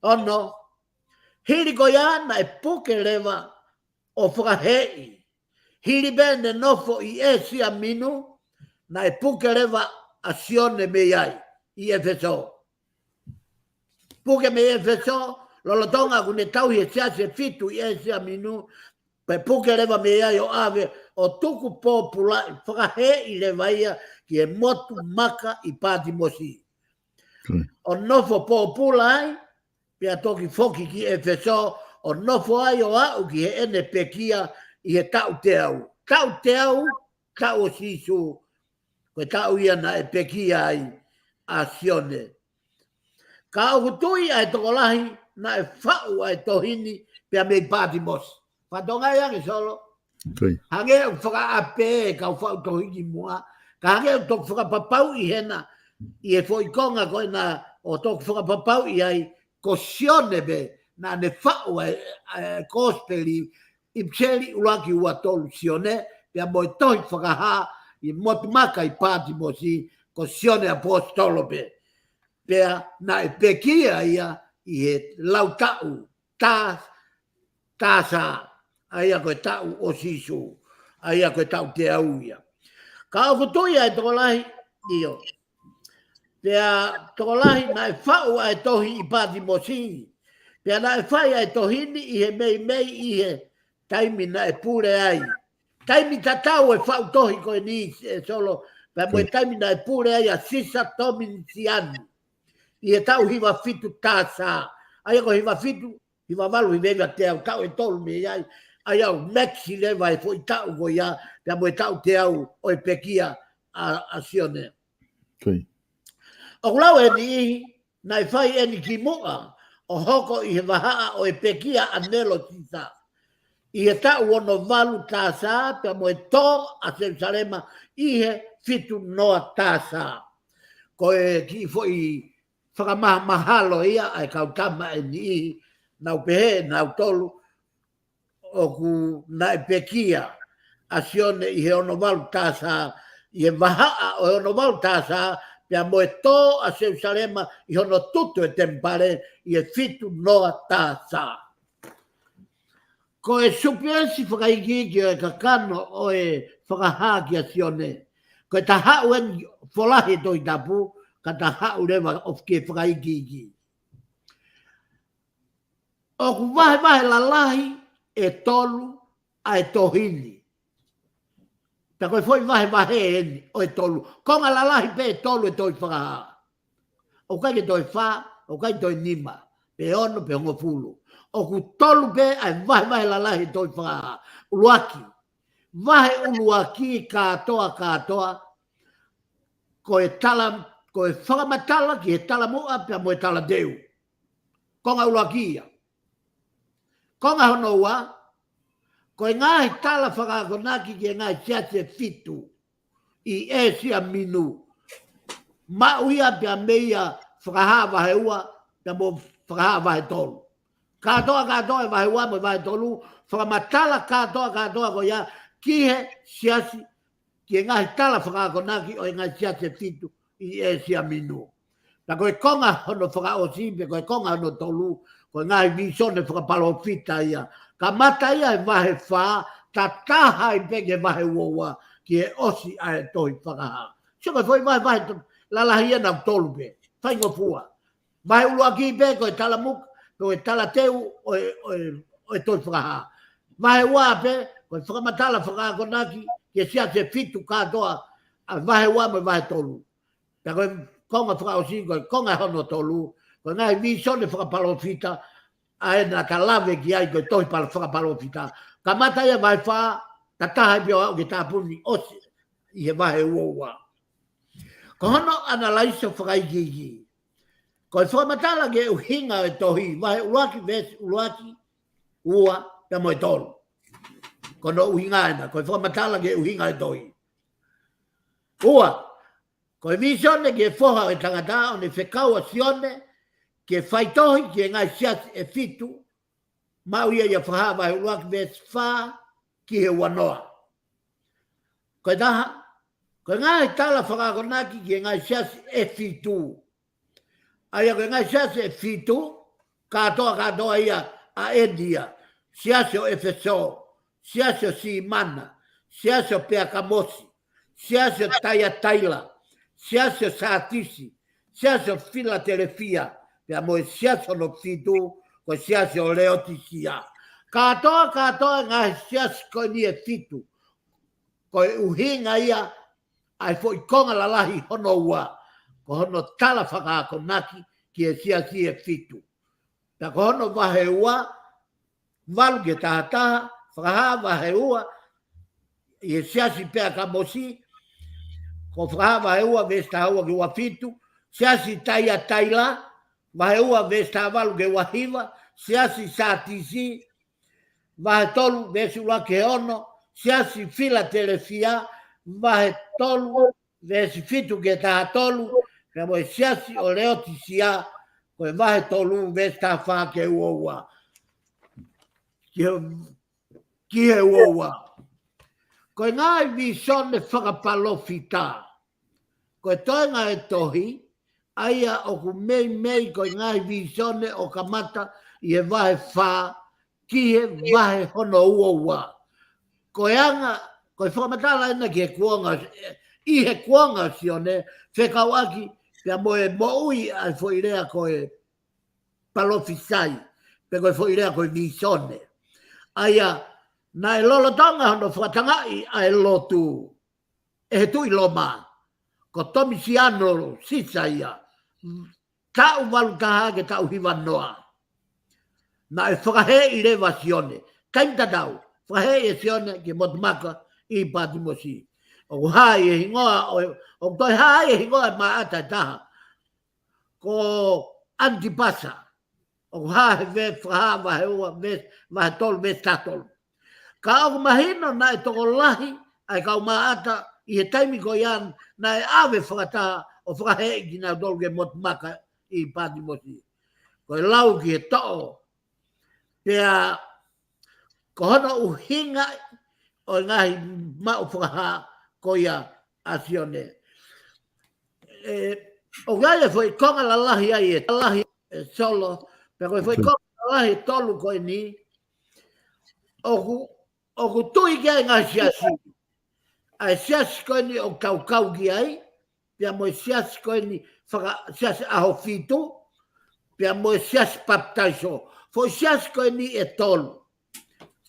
Ono, hili ko ia naʻe puke leva ʻo fakaheeʻi. Hili pē ne nofo ʻi ʻĒsia Minu, naʻe puke leva ʻa Sione mei ai ʻi ʻEfesō. Puke mei ʻEfesō, lolotonga ʻoku ne tauhi e siasi ʻe fitu ʻi ʻĒsia Minu, pea puke leva mei ai ʻo ʻave ʻo tuku pōpulaʻi, fakaheeʻi leva ia ki he motu maka ʻi Patimosi. ʻO nofo pōpula ai, pea toki foki ki ʻEfesō, ʻo nofo ai ʻo aʻu ki heʻene pekia ʻi he taʻu teau. Taʻu teau, taʻu ʻo Sīsū, ko e taʻu ia naʻe pekia ai ʻa Sione. Ka ʻoku tui ʻa e tokolahi naʻe faʻu ʻa e tohi ni pea mei Patimosi. Fatongia ia ke Solo. Hangē ʻoku fakaʻape e kau faʻu tohi kimuʻa, ka hangē ʻoku toki fakapapauʻi hena ʻi he foʻi konga ko ena ʻo toki fakapapauʻi ai ko Sione pē naʻa ne faʻu ʻa e, ʻa e kosipeli, ʻipiseli ʻuluaki, ua, tolu, Sione, pea mo e tohi Fakahā ʻi motu maka ʻi Patimosi, ko Sione ʻAposetolo pē. Pea naʻe pekia ia ʻi he lau taʻu tā, tāsā, ʻa ia ko e taʻu ʻo Sīsū, ʻa ia ko e taʻu teau ia. Ka ʻoku tui ʻa e tokolahi, ʻio. Pea tokolahi naʻe faʻu ʻa e tohi ʻi Patimosi. Pea naʻe fai ʻa e tohi ni ʻi he meimei ʻi he taimi naʻe pule ai. Taimi tatau e faʻu tohi ko eni, ʻe Solo, pea mo e taimi naʻe pule ai ʻa Sisa Tominisiani. ʻI he taʻu hiva fitu tāsā. ʻA ia ko e hiva fitu, hiva valu, hiva iva, teau, taʻu ʻe tolu mei ai. ʻA ia ʻoku mekisi leva e foʻi taʻu ko ia, pea mo e taʻu teau ʻo e pekia ʻa, ʻa Sione. ʻOku lau ʻe he niʻihi, naʻe fai eni kimuʻa ʻo hoko ʻi he vahaʻa ʻo e pekia ʻa ʻAnelo Sisa. ʻI he taʻu ono valu tāsā, pea mo e tō ʻa Selusalema ʻi he fitu noa tāsā. Ko e kiʻi foʻi fakamahamahalo ia ʻa e kau tama ʻe niʻihi, nau pehē nautolu ʻoku naʻe pekia ʻa Sione ʻi he ono valu tāsā, ʻi he vahaʻa ʻo e ono valu tāsā, pea mo e tō ʻa Selusalema ʻi hono tutu e temipale ʻi he fitu noa tāsā. Ko e supiesi fakaikiiki ʻo e kakano ʻo e Fakahā kia Sione. Ko e ta haʻu eni folahi e Tohi Tapu, ka ta haʻu leva ʻo ke fakaikiiki. ʻOku vahevahe lalahi ʻe tolu ʻa e tohi ni. Pea ko e foʻi vahevahe eni ʻo e tolu. Konga lalahi pē ʻe tolu e Tohi Fakahā. ʻOku ʻikai ke toe fā, ʻoku ʻikai toe nima, pe ono, pe hongofulu. ʻOku tolu pē ʻa e vahevahe lalahi e Tohi Fakahā. ʻUluaki. Vahe ʻuluaki kātoa kātoa, ko e tala, ko e fakamatala ki he talamuʻa pea mo e talateu. Konga ʻuluaki ia. Konga hono ua, ko e ngaahi tala fakaakonaki ki he ngaahi siasi ʻe fitu ʻi ʻĒsia Minu. Maʻu ia pea mei he Fakahā vahe ua, pea mo Fakahā vahe tolu. Kātoa, kātoa e vahe ua mo e vahe tolu, fakamatala kātoa, kātoa ko ia ki he siasi, ki he ngaahi tala fakaakonaki ʻo e ngaahi siasi ʻe fitu ʻi ʻĒsia Minu. Pea ko e konga hono fakaʻosi, pe ko e konga hono tolu, ko e ngaahi vīsone fakapalōfita ia. Kamata ia he vahe fā, tataha ai pē ki he vahe ua ua, ki he ʻosi ʻa e Tohi Fakahā. Sio ko e foʻi vahevahe to-, lalahi ia nautolu pē. Faingofua. Vahe ʻuluaki pē ko e talamuka, ko e talateu ʻo e, ʻo e, ʻo e Tohi Fakahā. Vahe ua pē, ko e fakamatala fakaakonaki ki he siasi ʻe fitu kātoa, ʻa vahe ua mo e vahe tolu. Pea ko e konga fakaʻosi, ko e konga hono tolu, ko e ngaahi vīsone fakapalōfita, ʻa ē naʻa ta lave ki ai ko e tohi pala-, fakapalōfita. Kamata ia vahe fā, tataha ai pē ʻo aʻu ki he tāpuni ʻosi ʻi he vahe ua ua. Ko hono ʻanalaiso fakaikiiki. Ko e fakamatala ki he ʻuhinga e tohi, vahe ʻuluaki, veesi ʻuluaki, ua, pea mo e tolu. Ko hono ʻuhinga ena, ko e fakamatala ki he ʻuhinga e tohi. Ua, ko e vīsone ki he foha ʻo e tangata, ʻo ne fekau ʻa Sione ke faitohi ki he ngaahi siasi ʻe fitu, maʻu ia ʻia Fakahā vahe ʻuluaki veesi fā ki he uanoa. Ko e taha, ko e ngaahi tala fakaakonaki ki he ngaahi siasi ʻe fitu. ʻA ia ko e ngaahi siasi ʻe fitu, kātoa, kātoa ia ʻa eni ia. Siasi ʻo ʻEfesō, siasi ʻo Simana, siasi ʻo Peakamosi, siasi ʻo Taiataila, siasi ʻo Sātisi, siasi ʻo Filatelefia, pea mo e siasi hono fitu, ko e siasi ʻo Leotisia. Kātoa, kātoa e ngaahi siasi ko eni ʻe fitu. Ko e ʻuhinga ia ʻa e foʻi konga lalahi hono ua, ko hono tala fakaakonaki ki he siasi ʻe fitu. Pea ko hono vahe ua, valu ki he taha taha, Fakahā vahe ua, ʻi he siasi Peakamosi, ko Fakahā vahe ua veesi taha ua ki he ua fitu, siasi Taiataila, vahe ua veesi taha valu ki he ua hiva, siasi Sātisi, vahe tolu veesi ʻuluaki ki he ono, siasi Filatelefia, vahe tolu veesi fitu ki he taha tolu, pea mo e siasi ʻo Leotisia, ko e vahe tolu veesi taha fā ki he ua ua. Ki he, ki he ua ua. Ko e ngaahi vīsone fakapalōfita. Ko e toenga e tohi, ʻa ia ʻoku meimei ko e ngaahi vīsone ʻo kamata ʻi he vahe fā ki he vahe hono ua ua. Ko e anga, ko e fakamatala ena ki he kuonga, ʻi he kuonga ʻo Sione, fekauʻaki pea mo e moʻui ʻa e foʻi lea ko e palōfisai, pe ko e foʻi lea ko e vīsone. ʻA ia, naʻe lolotonga hono fakatangaʻi ʻa e lotu ʻe he tuʻi Loma, ko Tomisiano Sisa ia, taʻu valu taha ki he taʻu hiva noa. Naʻe fakahēʻi leva ʻa Sione, taimi tatau, fakahēʻi ʻe Sione ki he motu maka ʻi Patimosi. ʻOku hā ʻi he hingoa, ʻo, ʻoku toe hā ʻi he hingoa ʻo e maʻata ʻe taha, ko ʻAnitipasa. ʻOku hā he ve, Fakahā vahe ua, ve, vahe tolu, veesi taha tolu. Ka ʻoku mahino naʻe tokolahi ʻa e kau maʻata ʻi he taimi ko ia naʻe ʻave fakataha ʻo fakahēʻi kinautolu ki he motu maka ʻi Patimosi. Ko e lau ki he toʻo. Pea ko hono ʻuhinga ʻo e ngaahi maʻu fakahā ko ia ʻa Sione. ʻE, ʻoku ʻi ai e foʻi konga lalahi ai ʻe, lalahi ʻe Solo, pea ko e foʻi konga lalahi ʻe tolu ko eni, ʻoku, ʻoku tui ki ai e ngaahi siasi. ʻA e siasi ko eni ʻoku tau kau ki ai, pea mo e siasi ko eni faka, siasi ʻAhofitu, pea mo e siasi Papitaiso. Foʻi siasi ko eni ʻe tolu.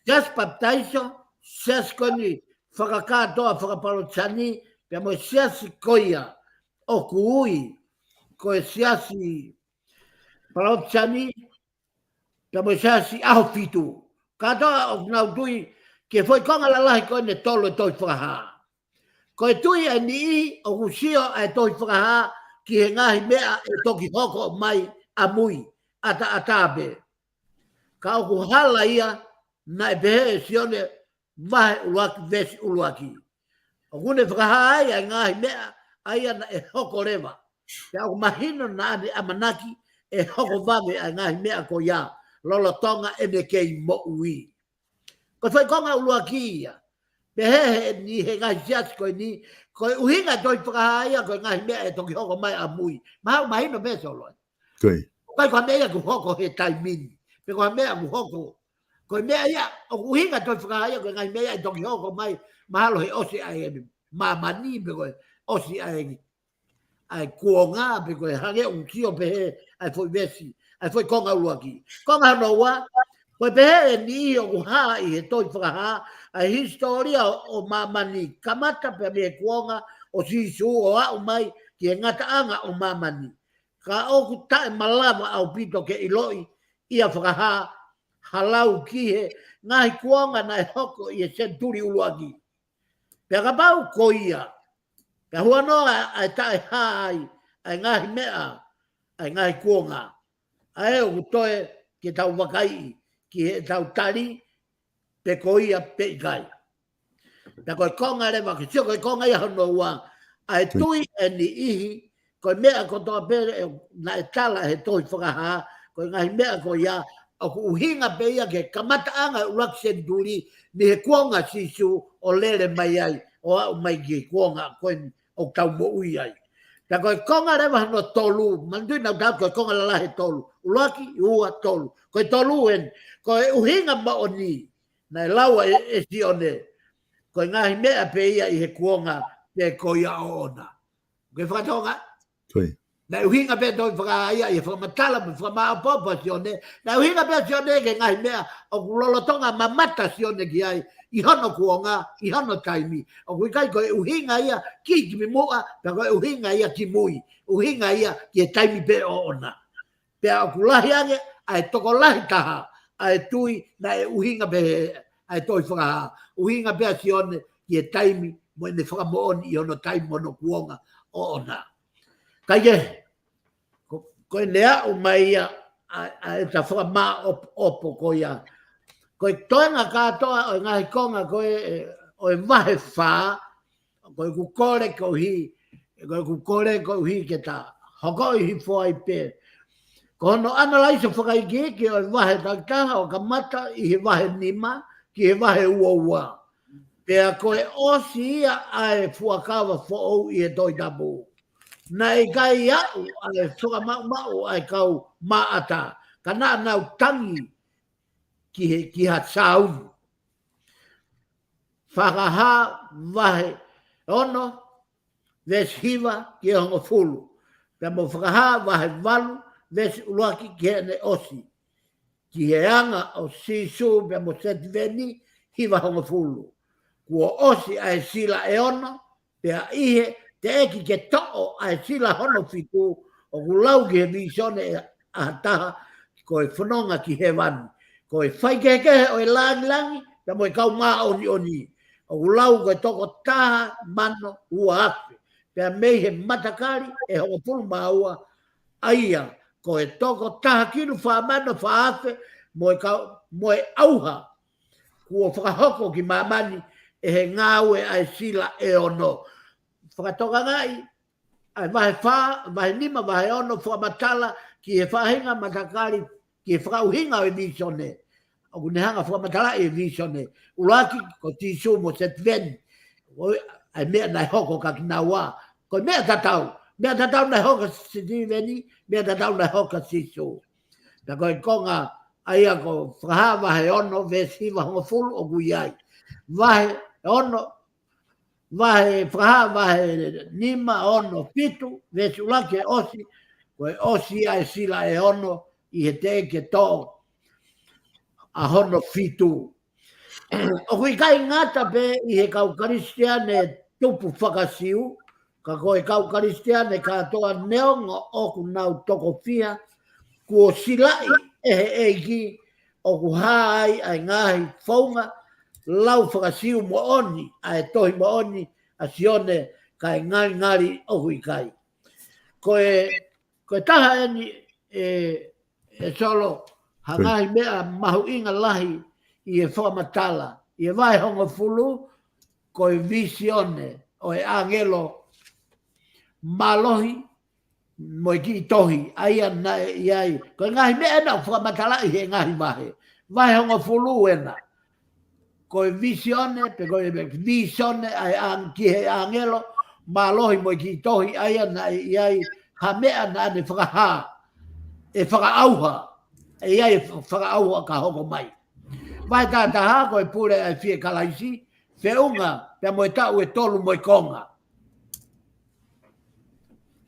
Siasi Papitaiso, siasi ko eni fakakātoa fakapalotisani, pea mo e siasi ko ia ʻoku ui ko e siasi palotisani, pea mo e siasi ʻAhofitu. Kātoa ʻoku nau tui ki he foʻi konga lalahi ko eni ʻe tolu ʻo e tohi Fakahā. Ko e tui ʻa e niʻihi ʻoku sio ʻa e tohi Fakahā ki he ngaahi meʻa ʻe toki hoko mai ʻamui, ʻataʻatā pē. Ka ʻoku hala ia, naʻe pehē ʻe Sione vahe ʻuluaki, veesi ʻuluaki. ʻOku ne fakahā ai ʻa e ngaahi meʻa ʻa ia naʻe hoko leva. Pea ʻoku mahino naʻa ne ʻamanaki ʻe hoko vave ʻa e ngaahi meʻa ko ia lolotonga ʻene kei moʻui. Ko e foʻi konga ʻuluaki ia. Pehē he, ni he ngaahi siasi ko eni, ko e ʻuhinga e tohi Fakahā ia ko e ngaahi meʻa ʻe toki hoko mai ʻamui. Mahalo mahino pē Solo. Ko ia. ʻIkai ko ha meʻa ia kuo hoko he taimi ni. Pe ko ha meʻa kuo hoko. Ko e meʻa ia, ʻoku ʻuhinga e tohi Fakahā ia ko e ngaahi meʻa ia ʻe toki hoko mai, mahalo he ʻosi ʻa e māmani, pe ko e ʻosi ʻa e, ʻa e kuonga, pe ko e hangē ʻoku sio pehē ʻa e foʻi veesi, ʻa e foʻi konga ʻuluaki. Konga hono ua, ko e pehē ʻe niʻihi ʻoku hā ʻi he tohi Fakahā ʻa e hisitōlia ʻo, ʻo māmani, kamata pē mei he kuonga ʻo Sīsū ʻo aʻu mai ki he ngataʻanga ʻo māmani. Ka ʻoku taʻemalava ʻaupito ke ʻiloʻi ʻia Fakahā ha lau ki he ngaahi kuonga naʻe hoko ʻi he senituli ʻuluaki. Pea kapau ko ia, pea huanoa ʻa e taʻehā ai ʻa e ngaahi meʻa, ʻa e ngaahi kuonga, ʻa ē ʻoku toe ke tau vakaiʻi ki heʻetau tali, pe ko ia pe ʻikai. Pea ko e konga leva, ke sio ko e konga ia hono ua, ʻa e tui ʻe niʻihi, ko e meʻa kotoa pē ʻe, naʻe tala he tohi Fakahā, ko e ngaahi meʻa ko ia, ʻoku ʻuhinga pē ia ki he kamataʻanga ʻuluaki senituli, mei he kuonga Sīsū ʻo lele mai ai, ʻo aʻu mai ki he kuonga ko eni ʻoku tau moʻui ai. Pea ko e konga leva hono tolu, manatuʻi naʻa tau ko e konga lalahi ʻe tolu, ʻuluaki, ua, tolu. Ko e tolu eni, ko e ʻuhinga moʻoni, naʻe lau ʻe, ʻe Sione, ko e ngaahi meʻa pē ia ʻi he kuonga pe ko ia ʻoʻona. Ko e fakatonga? Naʻe ʻuhinga pē tohi Fakahā ia ʻi he fakamatala mo e fakamāʻopoʻopo ʻa Sione. Naʻe ʻuhinga pē ʻa Sione ki he ngaahi meʻa ʻoku lolotonga mamata Sione ki ai ʻi hono kuonga, ʻi hono taimi. ʻOku ʻikai ko e ʻuhinga ia ki, ki muʻa, pea ko e ʻuhinga ia ki mui. ʻUhinga ia ki he taimi pē ʻoʻona. Pea ʻoku lahi ange ʻa e tokolahi taha ʻa e tui naʻe ʻuhinga pē ʻa e tohi Fakahā. ʻUhinga pē ʻa Sione ki he taimi mo ʻene fakamoʻoni ʻi hono taimi mo hono kuonga ʻoʻona. Kaikehe, ko, ko ʻene aʻu mai ia ʻa, ʻa ʻeta fakamāʻopoʻopo ko ia. Ko e toenga kātoa ʻo e ngaahi konga ko ē, ʻo e vahe fā, ko ʻeku kole koeʻuhi, ko ʻeku kole koeʻuhi ke ta hokoʻi hifo ai pē. Ko hono ʻanalaiso fakaikiiki ʻo e vahe takitaha ʻo kamata ʻi he vahe nima ki he vahe ua ua. Pea ko e ʻosi ia ʻa e fuakava foʻou ʻi he Tohi Tapu. Naʻe ʻikai aʻu ʻa e fakamaʻumaʻu ʻa e kau maʻata, ka naʻa nau tangi ki he, ki ha sāuni. Fakahā vahe ono, veesi hiva ki he hongofulu. Pea mo Fakahā vahe valu, veesi ʻuluaki ki heʻene ʻosi. Ki he anga ʻo Sīsū pea mo Sitīveni, hiva hongofulu. Kuo ʻosi ʻa e sila ʻe ono, pea ʻi he teʻeki ke toʻo ʻa e sila hono fitu, ʻoku lau ki he vīsone ʻa ha taha, ko e fononga ki hēvani. Ko e faikehekehe ʻo e langilangi, pea mo e kau māʻoniʻoni. ʻOku lau ko e toko taha mano ua afe. Pea mei he matakali ʻe hongofulu mā ua, ʻa ia, ko e toko taha kilu fā mano fā afe, mo e kau, mo e ʻauha. Kuo fakahoko ki māmani ʻe he ngāue ʻa e sila ʻe ono. Fakatokangaʻi, ʻa e vahe fā, vahe nima, vahe ono, fakamatala ki he faʻahinga matakali, ki he fakaʻuhinga ʻo e vīsone. ʻOku ne hanga fakamatalaʻi e vīsone. ʻUluaki, ko Sīsū mo Sitīveni. ʻA e meʻa naʻe hoko kia kinaua. Ko e meʻa tatau. Meʻa tatau naʻe hoko kia Sitīveni, meʻa tatau naʻe hoko kia Sīsū. Pea ko e konga, ʻa ia ko Fakahā vahe ono, veesi hiva hongofulu ʻoku ʻi ai. Vahe ono, vahe, Fakahā vahe nima, ono, fitu, veesi ʻuluaki ki he ʻosi, ko e ʻosi ia ʻa e sila ʻe ono, ʻi he teʻeki ke toʻo ʻa hono fitu. ʻOku ʻikai ngata pē ʻi he kau Kalisitiane tupu faka-Siu, ka ko e kau Kalisitiane kātoa neongo ʻoku nau toko fiha, kuo silaʻi ʻe he ʻEiki, ʻoku hā ai ʻa e ngaahi founga lau faka-Siu moʻoni, ʻa e tohi moʻoni ʻa Sione, kae ngalingali ʻoku ʻikai. Ko e, ko e taha eni ʻe, ʻe Solo, ha ngaahi meʻa mahuʻinga lahi ʻi he fakamatala, ʻi he vahe hongofulu, ko e vīsone ʻo e ʻāngelo mālohi, mo e kiʻi tohi, ʻa ia naʻe ʻi ai. Ko e ngaahi meʻa ena ʻoku fakamatalaʻi he ngaahi vahe. Vahe hongofulu ena. Ko e vīsone, pe ko e vīsone ʻa e ʻāng-, ki he ʻāngelo mālohi mo e kiʻi tohi, ʻa ia naʻe ʻi ai ha meʻa naʻa ne fakahā. ʻE fakaʻauha. ʻE ʻi ai e fa-, fakaʻauha ka hoko mai. Vahe taha taha, ko e pule ʻa e fie Kalaisi, feʻunga, pea mo e taʻu ʻe tolu mo e konga.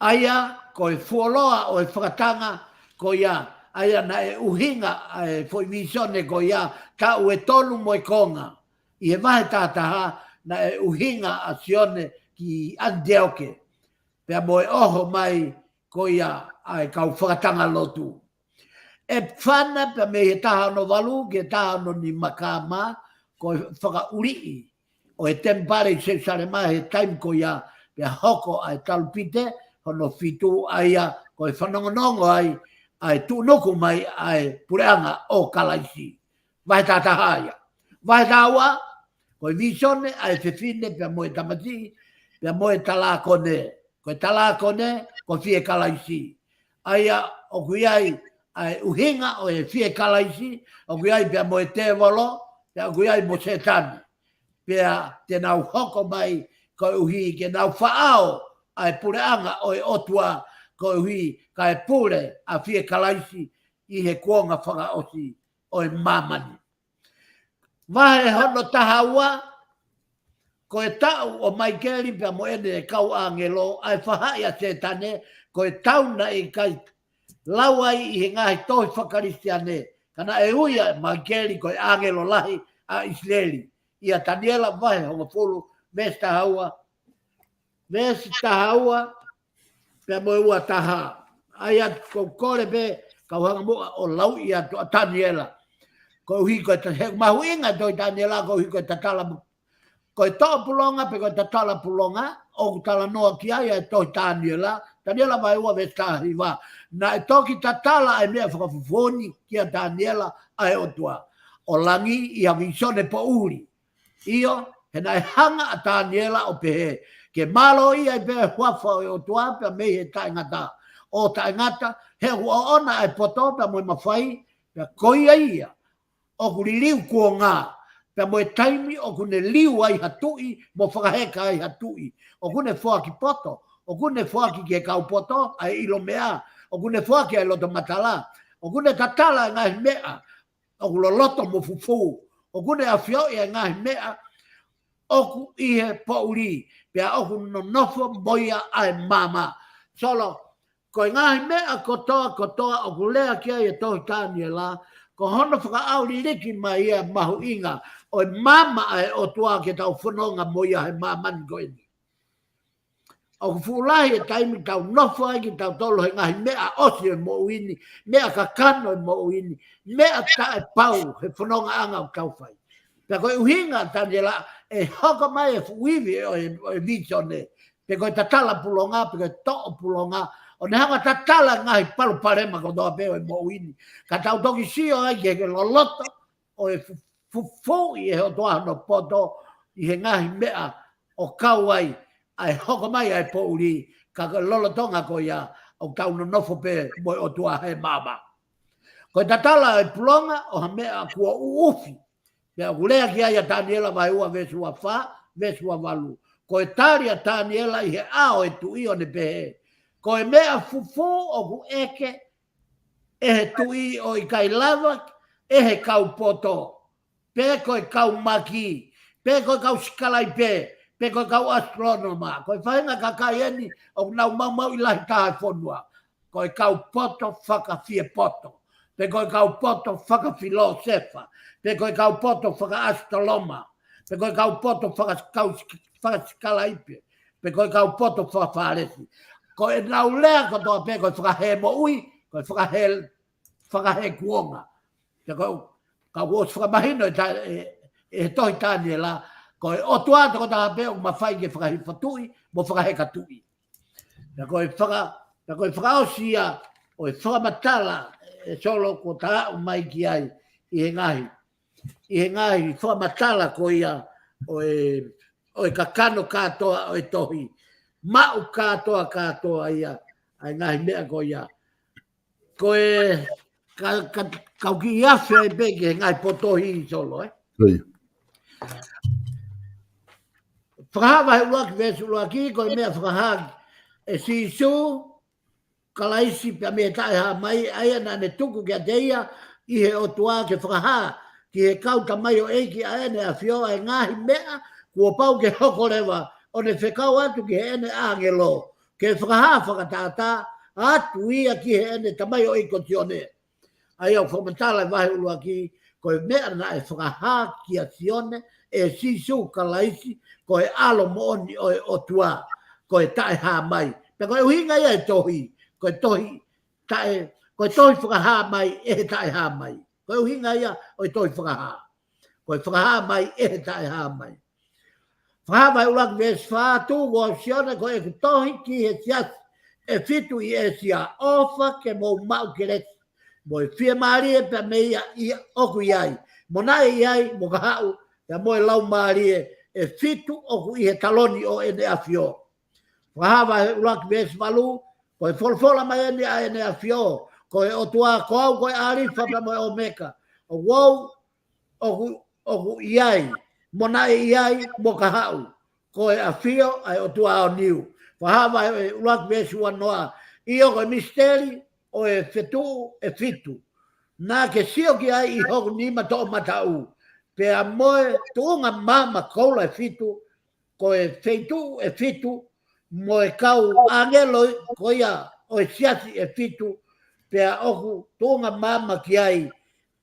ʻA ia, ko e fuoloa ʻo e fakatanga ko ia, ʻa ia naʻe ʻuhinga ʻa e foʻi vīsone ko ia, taʻu ʻe tolu mo e konga. ʻI he vahe taha taha, naʻe ʻuhinga ʻa Sione ki ʻAniteoke. Pea mo e ʻoho mai ko ia ʻa e kau fakatanga lotu. ʻEpafana pea mei he taha ono valu ki he taha ono nima K M, ko e fakaʻuliʻi ʻo e temipale ʻi Selusalema he taimi ko ia, pea hoko ʻa e talupite hono fitu, ʻa ia ko e fanongonongo ai ʻa e tuʻunuku mai ʻa e puleʻanga ʻo Kalaisi. Vahe taha taha ia. Vahe taha ua, ko e vīsone ʻa e fefine pea mo e tamasiʻi, pea mo e talākone. Ko e talākone, ko Fiekalaisi. ʻA ia ʻoku ʻi ai ʻa e ʻuhinga ʻo e Fiekalaisi, ʻoku ʻi ai pea mo e tēvolo, pea ʻoku ʻi ai mo Sētane. Pea te nau hoko mai koeʻuhi ke nau faʻao ʻa e puleʻanga ʻo e ʻOtua koeʻuhi kae pule ʻa Fiekalaisi ʻi he kuonga fakaʻosi ʻo e māmani. Vahe hono taha ua, ko e taʻu ʻo Maikeli pea mo ʻene kau ʻāngelo, ʻa e faʻahi ʻa Sētane, ko e taʻu naʻe ʻikai lau ai ʻi he ngaahi tohi fakakalisitiane, ka naʻe ui ʻa Maikeli ko e ʻāngelo lahi ʻa ʻIsileli. ʻIa Taniela vahe hongofulu, veesi taha ua, veesi taha ua, pea mo e ua taha. ʻA ia ʻoku ou kole pē ke u hanga muʻa ʻo lauʻi atu ʻa Taniela. Koeʻuhi ko e ta-, he mahuʻinga e tohi Taniela, koeʻuhi ko e tatala mo-, ko e toʻo pulonga, pe ko e tatala pulonga, ʻoku talanoa ki ai ʻa e tohi Taniela, Taniela vahe ua veesi taha hiva. Naʻe toki tatala ʻa e meʻa fakafufū ni kia Taniela ʻa e ʻOtua ʻo langi ʻi ha vīsone poʻuli. ʻIo, he naʻe hanga ʻa Taniela ʻo pehē, ke mālōʻia ai pē ʻa e huafa ʻo e ʻOtua pea mei he taʻengata ʻo taʻengata, he ʻoku ʻoʻona ʻa e poto pea mo e mafai, pea ko ia ia ʻoku liliu kuonga, pea mo e taimi ʻoku ne liu ai ha tuʻi, mo fakaheka ai ha tuʻi. ʻOku ne foaki poto, ʻoku ne foaki ki he kau poto ʻa e ʻilo meʻa, ʻoku ne foaki ʻa e loto matala, ʻoku ne tatala ʻa e ngaahi meʻa ʻoku loloto mo fufū, ʻoku ne ʻafioʻi ʻa e ngaahi meʻa ʻoku ʻi he poʻuli, pea ʻoku nonofo mo ia ʻa e maama. Solo, ko e ngaahi meʻa kotoa, kotoa ʻoku lea ki ai e tohi Taniela, ko hono fakaʻauliliki mai ia mahuʻinga ʻo e maama ʻa e ʻOtua ke tau fononga mo ia he māmani ko eni. ʻOku fuʻu lahi e taimi tau nofo ai kitautolu he ngaahi meʻa ʻosi e moʻui ni, meʻa kakano e moʻui ni, meʻa taʻepau he fonongaʻanga ʻoku tau fai. Pea ko e ʻuhinga Taniela ʻe hoko mai e fuʻu ivi ʻo e, ʻo e vīsone, pe ko e tatala pulonga, pe ko e toʻo pulonga, ʻo ne hanga tatala ngaahi palopalema kotoa pē ʻo e moʻui ni. Ka tau toki sio ai ki he loloto ʻo e fu-, fufū ʻe he ʻOtua hono poto ʻi he ngaahi meʻa ʻo kau ai ʻa e hoko mai ʻa e poʻuli, ka ko e lolotonga ko ia ʻoku tau nonofo pē mo e ʻOtua he maama. Ko e tatala e pulonga ʻo ha meʻa kuo uʻufi. Pea ʻoku lea ki ai ʻa Taniela vahe ua veesi ua fā, veesi ua valu. Ko e tali ʻa Taniela ʻi he ʻao e tuʻi ʻo ne pehē, ko e meʻa fufū ʻoku ʻeke ʻe he tuʻi ʻo ʻikai lava ʻe he kau poto, pe ko e kau maki, pe ko e kau sikalaipe, pe ko e kau asitolonoma. Ko e faʻahinga kakai eni ʻoku nau maumauʻi lahi taha e fonua. Ko e kau poto fakafiepoto, pe ko e kau poto fakafilōsefa, pe ko e kau poto fakaasitoloma, pe ko e kau poto faka-, kau sik-, fakasikalaipe, pe ko e kau poto fakafālesi. Ko ʻenau lea kotoa pē ko e fakahē moʻui, ko e fakahē, fakahē kuonga. Pea ko, ka kuo ʻosi fakamahino ʻe Ta-, ʻe, ʻe he tohi Taniela, ko e ʻOtua tokotaha pē ʻoku mafai ke fakahifo tuʻi, mo fakaheka tuʻi. Pea ko e faka-, pea ko e fakaʻosi ia ʻo e fakamatala ʻe Solo kuo ta aʻu mai ki ai ʻi he ngaahi, ʻi he ngaahi fakamatala ko ia ʻo e, ʻo e kakano kātoa ʻo e tohi. Maʻu kātoa, kātoa ia ʻa e ngaahi meʻa ko ia. Ko e ka, ka, kau kiʻi afe ai pē ki he ngaahi potohi Solo, ē? Fakahā vahe ʻuluaki veesi ʻuluaki, ko e meʻa fakahā ʻe Sīsū Kalaisi pea mei he taʻehā mai, ʻa ia naʻa ne tuku kiate ia ʻi he ʻOtua ke fakahā ki he kau tamaioʻeiki ʻa ʻEne ʻAfio ʻa e ngaahi meʻa kuo pau ke hoko leva, ʻo ne fekau atu ki heʻene ʻāngelo ke fakahā fakatātā atu ia ki heʻene tamaioʻeiki ko Sione. ʻA ia ʻoku fakamatala e vahe ʻuluaki, ko e meʻa naʻe fakahā kia Sione ʻe Sīsū Kalaisi, ko e ʻAlo moʻoni ʻo e ʻOtua, ko e taʻehā mai. Pea ko e ʻuhinga ia e tohi, ko e tohi taʻe, ko e tohi fakahā mai ʻe he taʻehā mai. Ko e ʻuhinga ia ʻo e tohi fakahā. Ko e fakahā mai ʻe he taʻehā mai. Fakahā vahe ʻuluaki veesi fā, tuku ʻo Sione ko ʻeku tohi ki he siasi ʻe fitu ʻi ʻĒsia, ʻofa ke mou maʻu kelesi mo e fiemālie pea mei ia ʻoku ʻi ai, mo naʻe ʻi ai, mo Kahaʻu, pea mo e Laumālie ʻe fitu ʻoku ʻi he taloni ʻo ʻEne ʻAfio. Fakahā vahe ʻuluaki veesi valu, ko e folofola mai eni ʻa ʻEne ʻAfio, ko e ʻOtua, ko au ko e ʻAlifa pea mo e ʻOmeka, ʻoku ou, ʻoku, ʻoku ʻi ai, mo naʻe ʻi ai, mo Kahaʻu, ko e ʻAfio ʻa e ʻOtua ʻo Niu. Fakahā vahe ʻuluaki veesi uanoa, ʻio ko e misiteli ʻo e fetuʻu ʻe fitu naʻa ke sio ki ai ʻi hoku nima toʻomataʻu, pea mo e tuʻunga maama koula ʻe fitu, ko e feituʻu ʻe fitu, mo e kau ʻāngelo ko ia ʻo e siasi ʻe fitu, pea ʻoku tuʻunga maama ki ai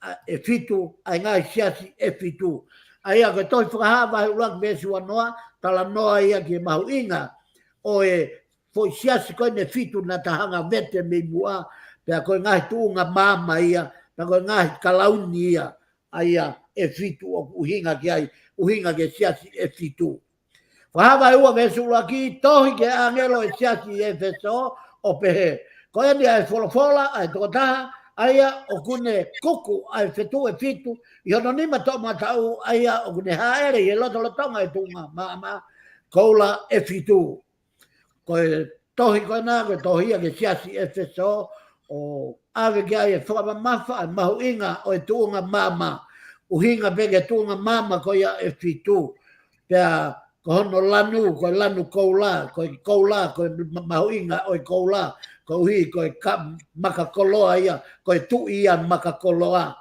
ʻa, ʻe fitu, ʻa e ngaahi siasi ʻe fitu. ʻA ia ko e tohi Fakahā vahe ʻuluaki veesi uanoa, talanoa ia ki he mahuʻinga ʻo e foʻi siasi ko eni ʻe fitu naʻa ta hanga vete mei muʻa, pea ko e ngaahi tuʻunga maama ia, pea ko e ngaahi kalauni ia, ʻa ia ʻe fitu ʻoku ʻuhinga ki ai, ʻuhinga ki he siasi ʻe fitu. Fakahā vahe ua veesi ʻuluaki, tohi ki he ʻāngelo ʻo e siasi ʻi ʻEfesō ʻo pehē, ko eni ʻa e folofola ʻa e tokotaha, ʻa ia ʻoku ne kuku ʻa e fetuʻu ʻe fitu ʻi hono nima toʻomataʻu, ʻa ia ʻoku ne hāʻele ʻi he lotolotonga ʻo e tuʻunga maama koula ʻe fitu. Ko e tohi ko ena, ko e tohi ia ki he siasi ʻEfesō, ʻo ʻave ki ai e fakamamafa ʻa e mahuʻinga ʻo e tuʻunga maama, ʻuhinga pē ki he tuʻunga maama ko ia ʻe fitu. Pea ko hono lanu, ko e lanu koula, ko e koula, ko e ma-, mahuʻinga ʻo e koula, koeʻuhi ko e ka-, makakoloa ia, ko e tuʻi ia makakoloa.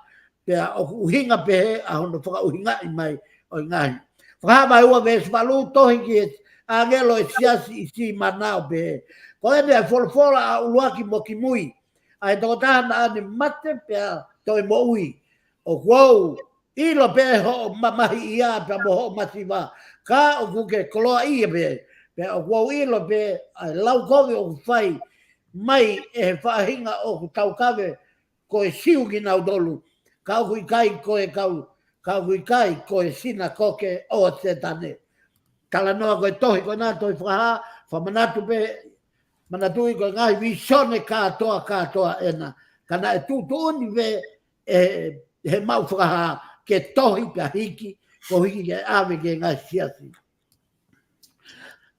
Pea ʻoku ʻuhinga pehē ʻa hono fakaʻuhingaʻi mai ʻo e ngaahi. Fakahā vahe ua veesi valu, tohi ki he ʻāngelo ʻo e siasi ʻi Simana ʻo pehē, ko eni ʻa e folofola ʻa ʻuluaki mo kimui, ʻa e tokotaha naʻa ne mate pea toe moʻui. ʻOku ou ʻilo pē hoʻo mamahiʻia pea mo hoʻo masiva, ka ʻoku ke koloaʻia pē, pea ʻoku ou ʻilo pē ʻa e laukovi ʻoku fai mai ʻe he faʻahinga ʻoku taukave ko e Siu kinautolu, ka ʻoku ʻikai ko e kau, ka ʻoku ʻikai ko e sinakoke ʻo Sētane. Talanoa ko e tohi ko ena, tohi Fakahā, fakamanatu pē, manatuʻi ko e ngaahi vīsone kātoa, kātoa ena, ka naʻe tuʻutuʻuni pē ʻe he maʻu Fakahā ke tohi pea hiki, ko e hiki ke ʻave ki he ngaahi siasi.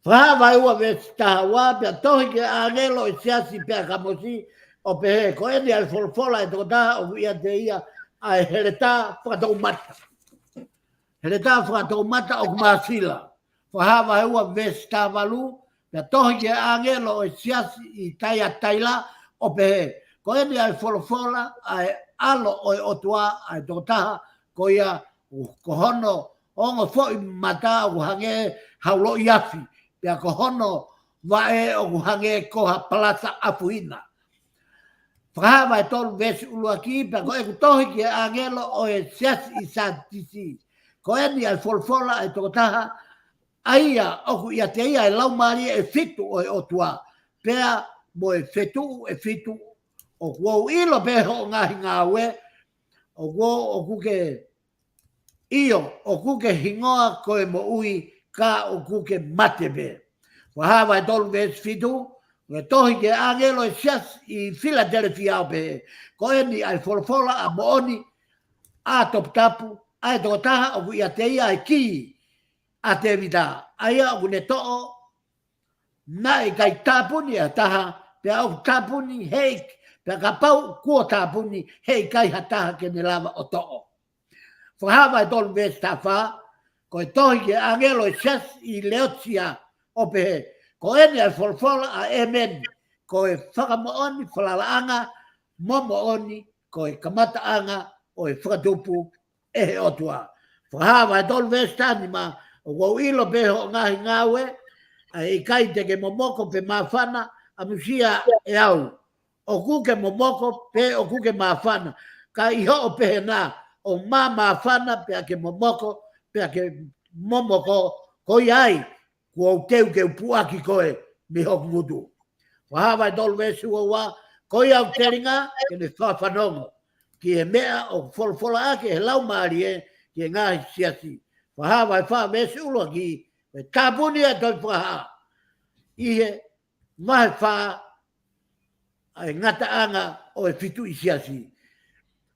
Fakahā vahe ua veesi taha ua, pea tohi ki he ʻāngelo ʻo e siasi Peakamosi ʻo pehē, ko eni ʻa e folofola ʻa e tokotaha ʻoku ʻiate ia ʻa e heletā fakatoumata. Heletā fakatoumata ʻoku māsila. Fakahā vahe ua veesi taha valu, pea tohi ki he ʻāngelo ʻo e siasi ʻi Taiataila ʻo pehē, ko eni ʻa e folofola ʻa e ʻAlo ʻo e ʻOtua, ʻa e tokotaha ko ia ko hono ongo foʻi mata ʻoku hangē ha uloʻi afi, pea ko hono vaʻe ʻoku hangē ko ha palasa ʻafuhina. Fakahā vahe tolu veesi ʻuluaki, pea ko ʻeku tohi ki he ʻāngelo ʻo e siasi ʻi Sātisi, ko eni ʻa e folofola ʻa e tokotaha, ʻa ia ʻoku ʻiate ia ʻa e laumālie ʻe fitu ʻo e ʻOtua, pea mo e fetuʻu ʻe fitu, ʻoku ou ʻilo pē hoʻo ngaahi ngāue, ʻoku ou, ʻoku ke, ʻio, ʻoku ke hingoa ko e moʻui, ka ʻoku ke mate pē. Fakahā vahe tolu veesi fitu, ko e tohi ki he ʻāngelo ʻo e siasi ʻi Filatelefia ʻo pehē, ko eni ʻa e folofola ʻa moʻoni, ʻa toputapu, ʻa e tokotaha ʻoku ʻiate ia ʻa e kī ʻa Tēvita, ʻa ia ʻoku ne toʻo, naʻe ʻikai tāpuni ʻe ha taha, pea ʻoku tāpuni heʻik-, pea kapau kuo tāpuni, heʻikai ha taha ke ne lava ʻo toʻo. Fakahā vahe tolu veesi taha fā, ko e tohi ki he ʻāngelo ʻo e siasi ʻi Leotisia ʻo pehē, ko eni ʻa e folofola ʻa ʻĒmeni, ko e fakamoʻoni, falalaʻanga mo moʻoni, ko e kamataʻanga ʻo e fakatupu ʻe he ʻOtua. Fakahā vahe tolu veesi taha nima, ʻoku ou ʻilo pē hoʻo ngaahi ngāue, ʻa e ʻikai te ke momoko pe māfana, ʻamusia ʻe au. ʻOku ke momoko pe ʻoku ke māfana, ka ʻi hoʻo pehē na, ʻo mā-, māfana pea ke momoko, pea ke momoko, ko ia ai, kuo u teu ke u puʻaki koe mei hoku ngutu. Fakahā vahe tolu veesi ua ua, ko ia ʻoku telinga, ke ne fakafanongo ki he meʻa ʻoku folofolaʻaki ʻe he laumālie ki he ngaahi siasi. Fakahā vahe fā veesi ʻuluaki, ko e tāpuni ʻa e tohi Fakahā ʻi he vahe fā ʻa e ngataʻanga ʻo e fetuʻu siasi.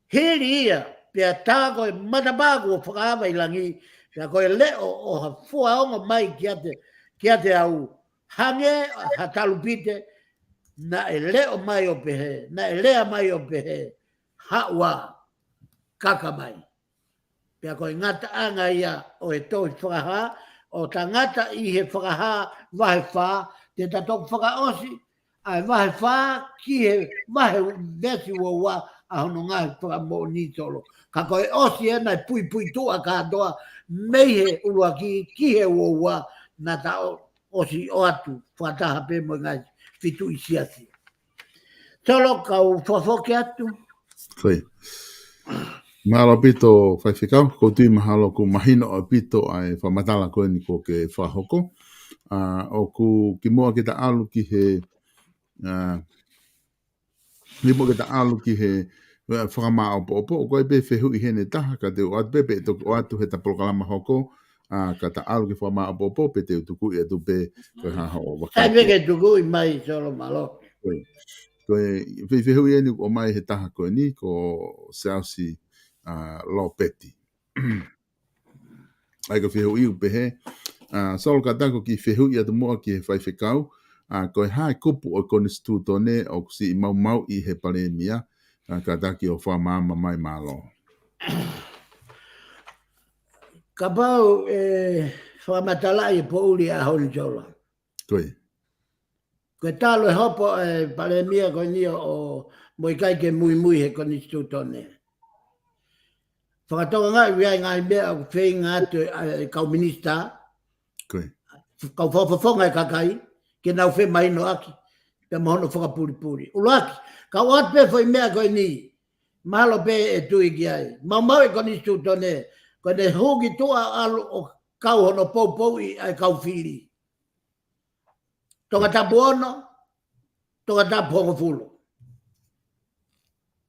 Hili ia, Pea tā ko e matapā kuo fakaava ʻi langi, pea ko e leʻo ʻo ha fua ongo mai kiate, kiate au, hangē ha talupite, naʻe leʻo mai ʻo pehē, naʻe lea mai ʻo pehē, haʻu ā, kaka mai. Pea ko e ngataʻanga ia ʻo e tohi Fakahā, ʻo tangata ʻi he Fakahā vahe fā, te ta toki fakaʻosi ʻa e vahe fā ki he vahe u-, veesi ua ua ʻa hono ngaahi fakamoʻoni Solo. Ka ko e ʻosi ena e puipuituʻa kātoa mei he ʻuluaki ki he ua ua, naʻa ta ʻo-, ʻosi ʻoatu fakataha pē mo e ngaahi fitu ʻi siasi. Solo, kau fakafoki atu. Ko ia. Mahalo ʻaupito Faifekau, ʻoku ou tui mahalo ʻoku mahino ʻaupito ʻa e fakamatala ko eni kuo ke fakahoko. ʻA, ʻoku kimuʻa ke ta ʻalu ki he, ʻa, kimuʻa ke ta ʻalu ki he, ʻa, fakamāʻopoʻopo, ʻoku ʻi ai pē fehuʻi heni ʻe taha, ka te u ʻoatu pē, pe toki ʻoatu heʻeta polokalama hoko, ʻa, ka ta ʻalu ki he fakamāʻopoʻopo, pe te u tukuʻi atu pē, ko e hā hoʻo vakai. Sai pē ke tukuʻi mai, Solo, mālō. Ko e, ko e fe-, fehuʻi eni ʻoku ʻomai he taha ko eni, ko Siaosi, ʻa, Lopeti. ʻA ia ko e fehuʻi ʻoku pehē, ʻa, Solo, kātaki ʻo kiʻi fehuʻi atu muʻa ki he Faifekau, ʻa, ko e hā e kupu ʻo e Konisitūtone ʻoku siʻi maumauʻi he Palēmia, ʻa, kātaki ʻo fakamaama mai, mālō. Kapau ʻe fakamatalaʻi e poʻuli ʻa Honi Solo. Ko ia. Ko e talu e hopo e Palēmia ko eni ʻo, ʻo mo ʻikai ke muimui he Konisitūtone. Fakatokangaʻi ʻoku ʻi ai e ngaahi meʻa ʻoku feinga atu e, e kau minisitā. Ko ia. Kau fakafofonga e kakai, ke nau femahinoʻaki, pea mo hono fakapulipuli. ʻUluaki, kau ʻoatu pē foʻi meʻa ko eni, mahalo pē ʻe tui ki ai. Maumauʻi e Konisitūtone, ko ʻene hū ki tuʻa ʻalu ʻo kau hono poupouʻi ʻa e kau fili. Tongatapu ono, Tongatapu hongofulu.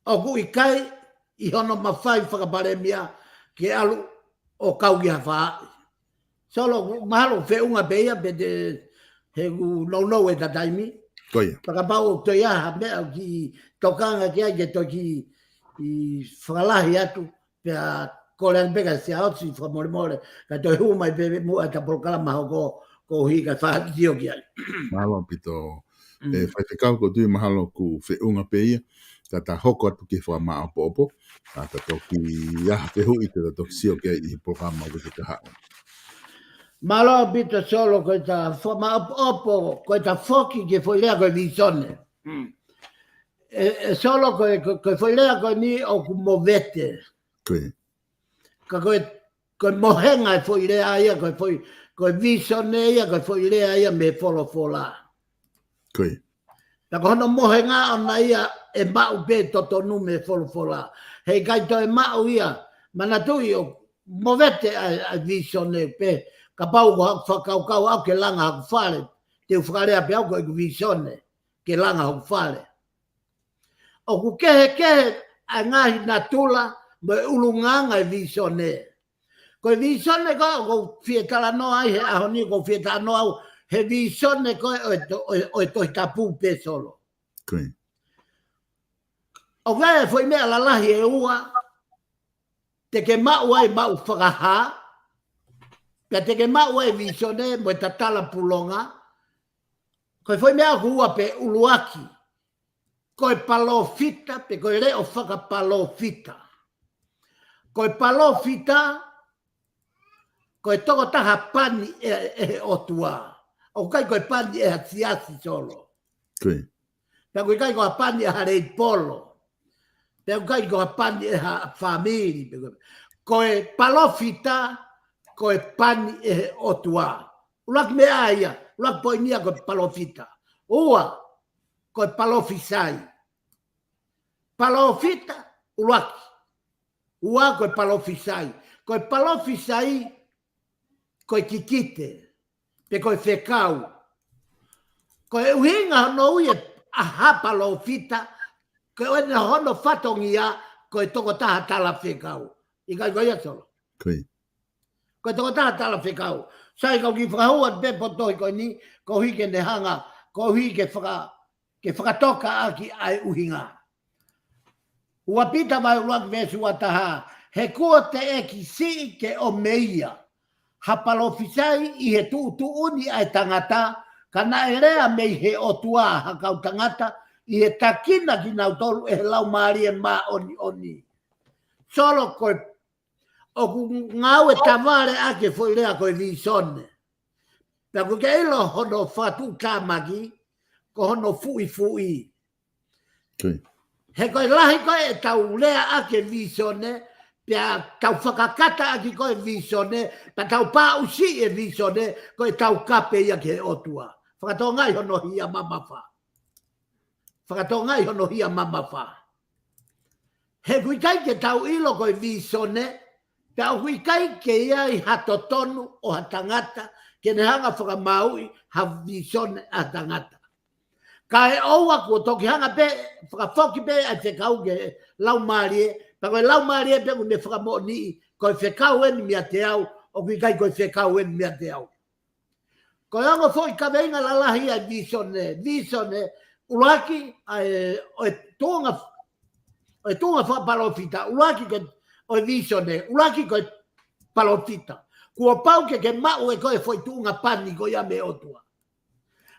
ʻOku ʻikai ʻi hono mafai fakapalēmia ke ʻalu ʻo kau ki ha faʻahi. Solo, mahalo feʻunga pē ia pe te he ʻoku nounou e ta taimi. Ko ia. Pea kapau ʻoku toe ʻi ai ha meʻa ʻoku kiʻi tokanga ki ai ke toki fakalahi atu. Pea kole ange pē kia Siaosi fakamolemole, kae toe hū mai pē muʻa ʻeta polokalama hoko, koeʻuhi kae fakasio ki ai. Mālō ʻaupito. Mm. ʻE Faifekau, ʻoku ou tui mahalo ʻoku feʻunga pē ia, ka ta hoko atu ki he fakamāʻopoʻopo, ka ta toki ʻi ai ha fehuʻi te ta toki sio ki ai ʻi he polokalama ʻoku ʻikai ke haʻu. Mālō ʻaupito Solo, ko ʻeta fakamāʻopoʻopo, ko ʻeta foki ki he foʻi lea ko e vīsone. Mm. ʻE, ʻe Solo, ko e, ko e, ko e foʻi lea ko eni ʻoku movete. Ko ia. Ka ko e, ko e mohenga e foʻi lea ia, ko e foʻi, ko e vīsone ia, ko e foʻi lea ia mei he folofola. Ko ia. Pea ko hono mohenga ʻona ia ʻe maʻu pē totonu mei he folofola. Heʻikai toe maʻu ia, manatuʻi ʻoku movete ʻa e, ʻa e vīsone pē, kapau ko haʻaku fakakaukau ʻaʻaku ke langa haku fale, te u fakalea pē au ko ʻeku vīsone ke langa hoku fale. ʻOku kehekehe ʻa e ngaahi natula mo e ʻulungaanga e vīsone. Ko e vīsone ko ē ʻoku ou fie talanoa ai he ʻaho ni, ʻoku ou fie talanoa au he vīsone ko ē ʻo e to-, ʻo e, ʻo e Tohi Tapu pē Solo. Ko ia. ʻOku ʻi ai e foʻi meʻa lalahi ʻe ua, te ke maʻu ai maʻu fakahā, pea te ke maʻu ai vīsone mo e tatala pulonga. Ko e foʻi meʻa ʻoku ua pē, ʻuluaki, ko e palōfita, pe ko e leʻo fakapalōfita. Ko e palōfita, ko e tokotaha pani ʻe, ʻe he ʻOtua. ʻOku ʻikai ko e pani ʻe ha siasi Solo. Ko ia. Pea ʻoku ʻikai ko ha pani ʻe ha leipolo. Pea ʻoku ʻikai ko ha pani ʻe ha fāmili. Pe ko, ko e palōfita, ko e pani ʻe he ʻOtua. ʻUluaki meʻa ia, ʻuluaki poini ia ko e palōfita. Ua, ko e palōfisai. Palōfita, ʻuluaki. Ua, ko e palōfisai. Ko e palōfisai, ko e kikite, pe ko e fekau. Ko e ʻuhinga hono ui e ʻa ha palōfita, ko ʻene hono fatongia, ko e tokotaha talafekau. ʻIkai ko ia Solo? Ko ia. Ko e tokotaha talafekau. Sai, kau kiʻi fakahū atu pē potohi ko eni, koeʻuhi ke ne hanga, koeʻuhi ke faka-, ke fakatoka ʻaki ʻa e ʻuhinga. Ua Pita vahe ʻuluaki veesi ua taha, he kuo teʻeki siʻi ke ʻomi ia ha palōfisai ʻi he tuʻutuʻuni ʻa e tangata, ka naʻe lea mei he ʻOtua ha kau tangata ʻi he takina kinautolu ʻe he Laumālie Māʻoniʻoni. Solo ko e ʻoku ngāue tavale ʻaki e foʻi lea ko e vīsone. Pea ʻoku ke ʻilo hono fakatuʻutāmaki, ko hono fuʻifuʻi. He ko e lahi ko ē ʻetau lea ʻaki e vīsone, pea tau fakakata ʻaki ko ē vīsone, pea tau pāʻusiʻi e vīsone, ko ʻetau kape ia ki he ʻOtua. Fakatokangaʻi hono hia mamafa. Fakatokangaʻi hono hia mamafa. He ʻoku ʻikai ke tau ʻilo ko e vīsone, pea ʻoku ʻikai ke ʻi ai ha totonu ʻo ha tangata, ke ne hanga fakamāuʻi ha vīsone ʻa tangata. Kae ʻoua kuo toki hanga pē, fakafoki pē ʻa e fekau ki he Laumālie, pea ko e Laumālie pē ʻoku ne fakamoʻoniʻi, ko e fekau eni meiate au, ʻoku ʻikai ko e fekau eni meiate au. Ko e ongo foʻi kaveinga lalahi ʻa e vīsone, vīsone, ʻuluaki, ʻa e, ʻo e tuʻunga, ʻo e tuʻunga fakapalōfita, ʻuluaki ko e, ʻo e vīsone, ʻuluaki ko e palōfita. Kuo pau ke ke maʻu ʻe koe e foʻi tuʻunga pani ko ia mei he ʻOtua.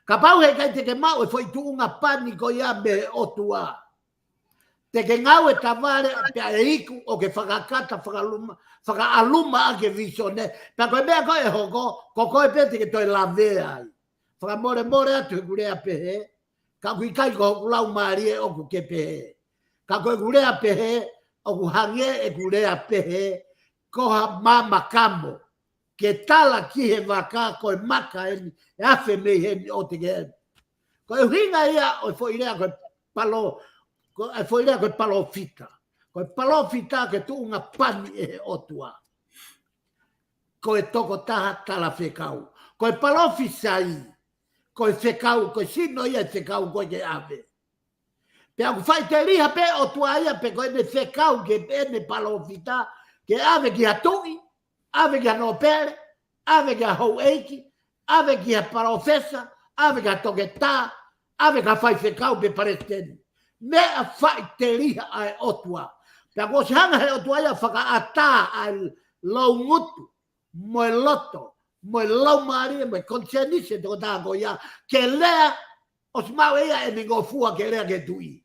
Kapau heʻikai te ke maʻu e foʻi tuʻunga pani ko ia mei he ʻOtua, te ke ngāue tavale pea ʻe iku ʻo ke fakakata fakaluma, fakaʻaluma ʻaki e vīsone. Pea ko e meʻa ko ē ʻe hoko, ko koe pē te ke toe lavea ai. Fakamolemole atu heʻeku lea pehē, ka ʻoku ʻikai ko hoku laumālie ʻoku ke pehē. Ka ko ʻeku lea pehē, ʻoku hangē ʻeku lea pehē, ko ha maama kamo, ke tala ki he vaka ko e maka eni, ʻe afe mei heni ʻo te ke eni. Ko e ʻuhinga ia ʻo e foʻi lea ko e palo, ko e foʻi lea ko e palōfita. Ko e palōfita ko e tuʻunga pani ʻe he ʻOtua. Ko e tokotaha talafekau. Ko e palōfisai, ko e fekau, ko e sino ia e fekau ko ē ke ʻave. Pea ʻoku faʻiteliha pē ʻOtua ia pe ko ʻene fekau ki heʻene palōfita, ke ʻave ki ha tuʻi, ʻave ki ha nōpele, ʻave ki ha houʻeiki, ʻave ki ha palōfesa, ʻave ki ha toketā, ʻave ki ha faifekau pe palesiteni. Meʻa faʻiteliha ʻa e ʻOtua. Pea kuo ʻosi hanga he ʻOtua ia fakaʻatā ʻa e loungutu, mo e loto, mo e laumālie, mo e konisēnisi ʻo e tokotaha ko ia, ke lea, ʻosi maʻu ʻe ia ʻene ngofua ke lea ki he tuʻi.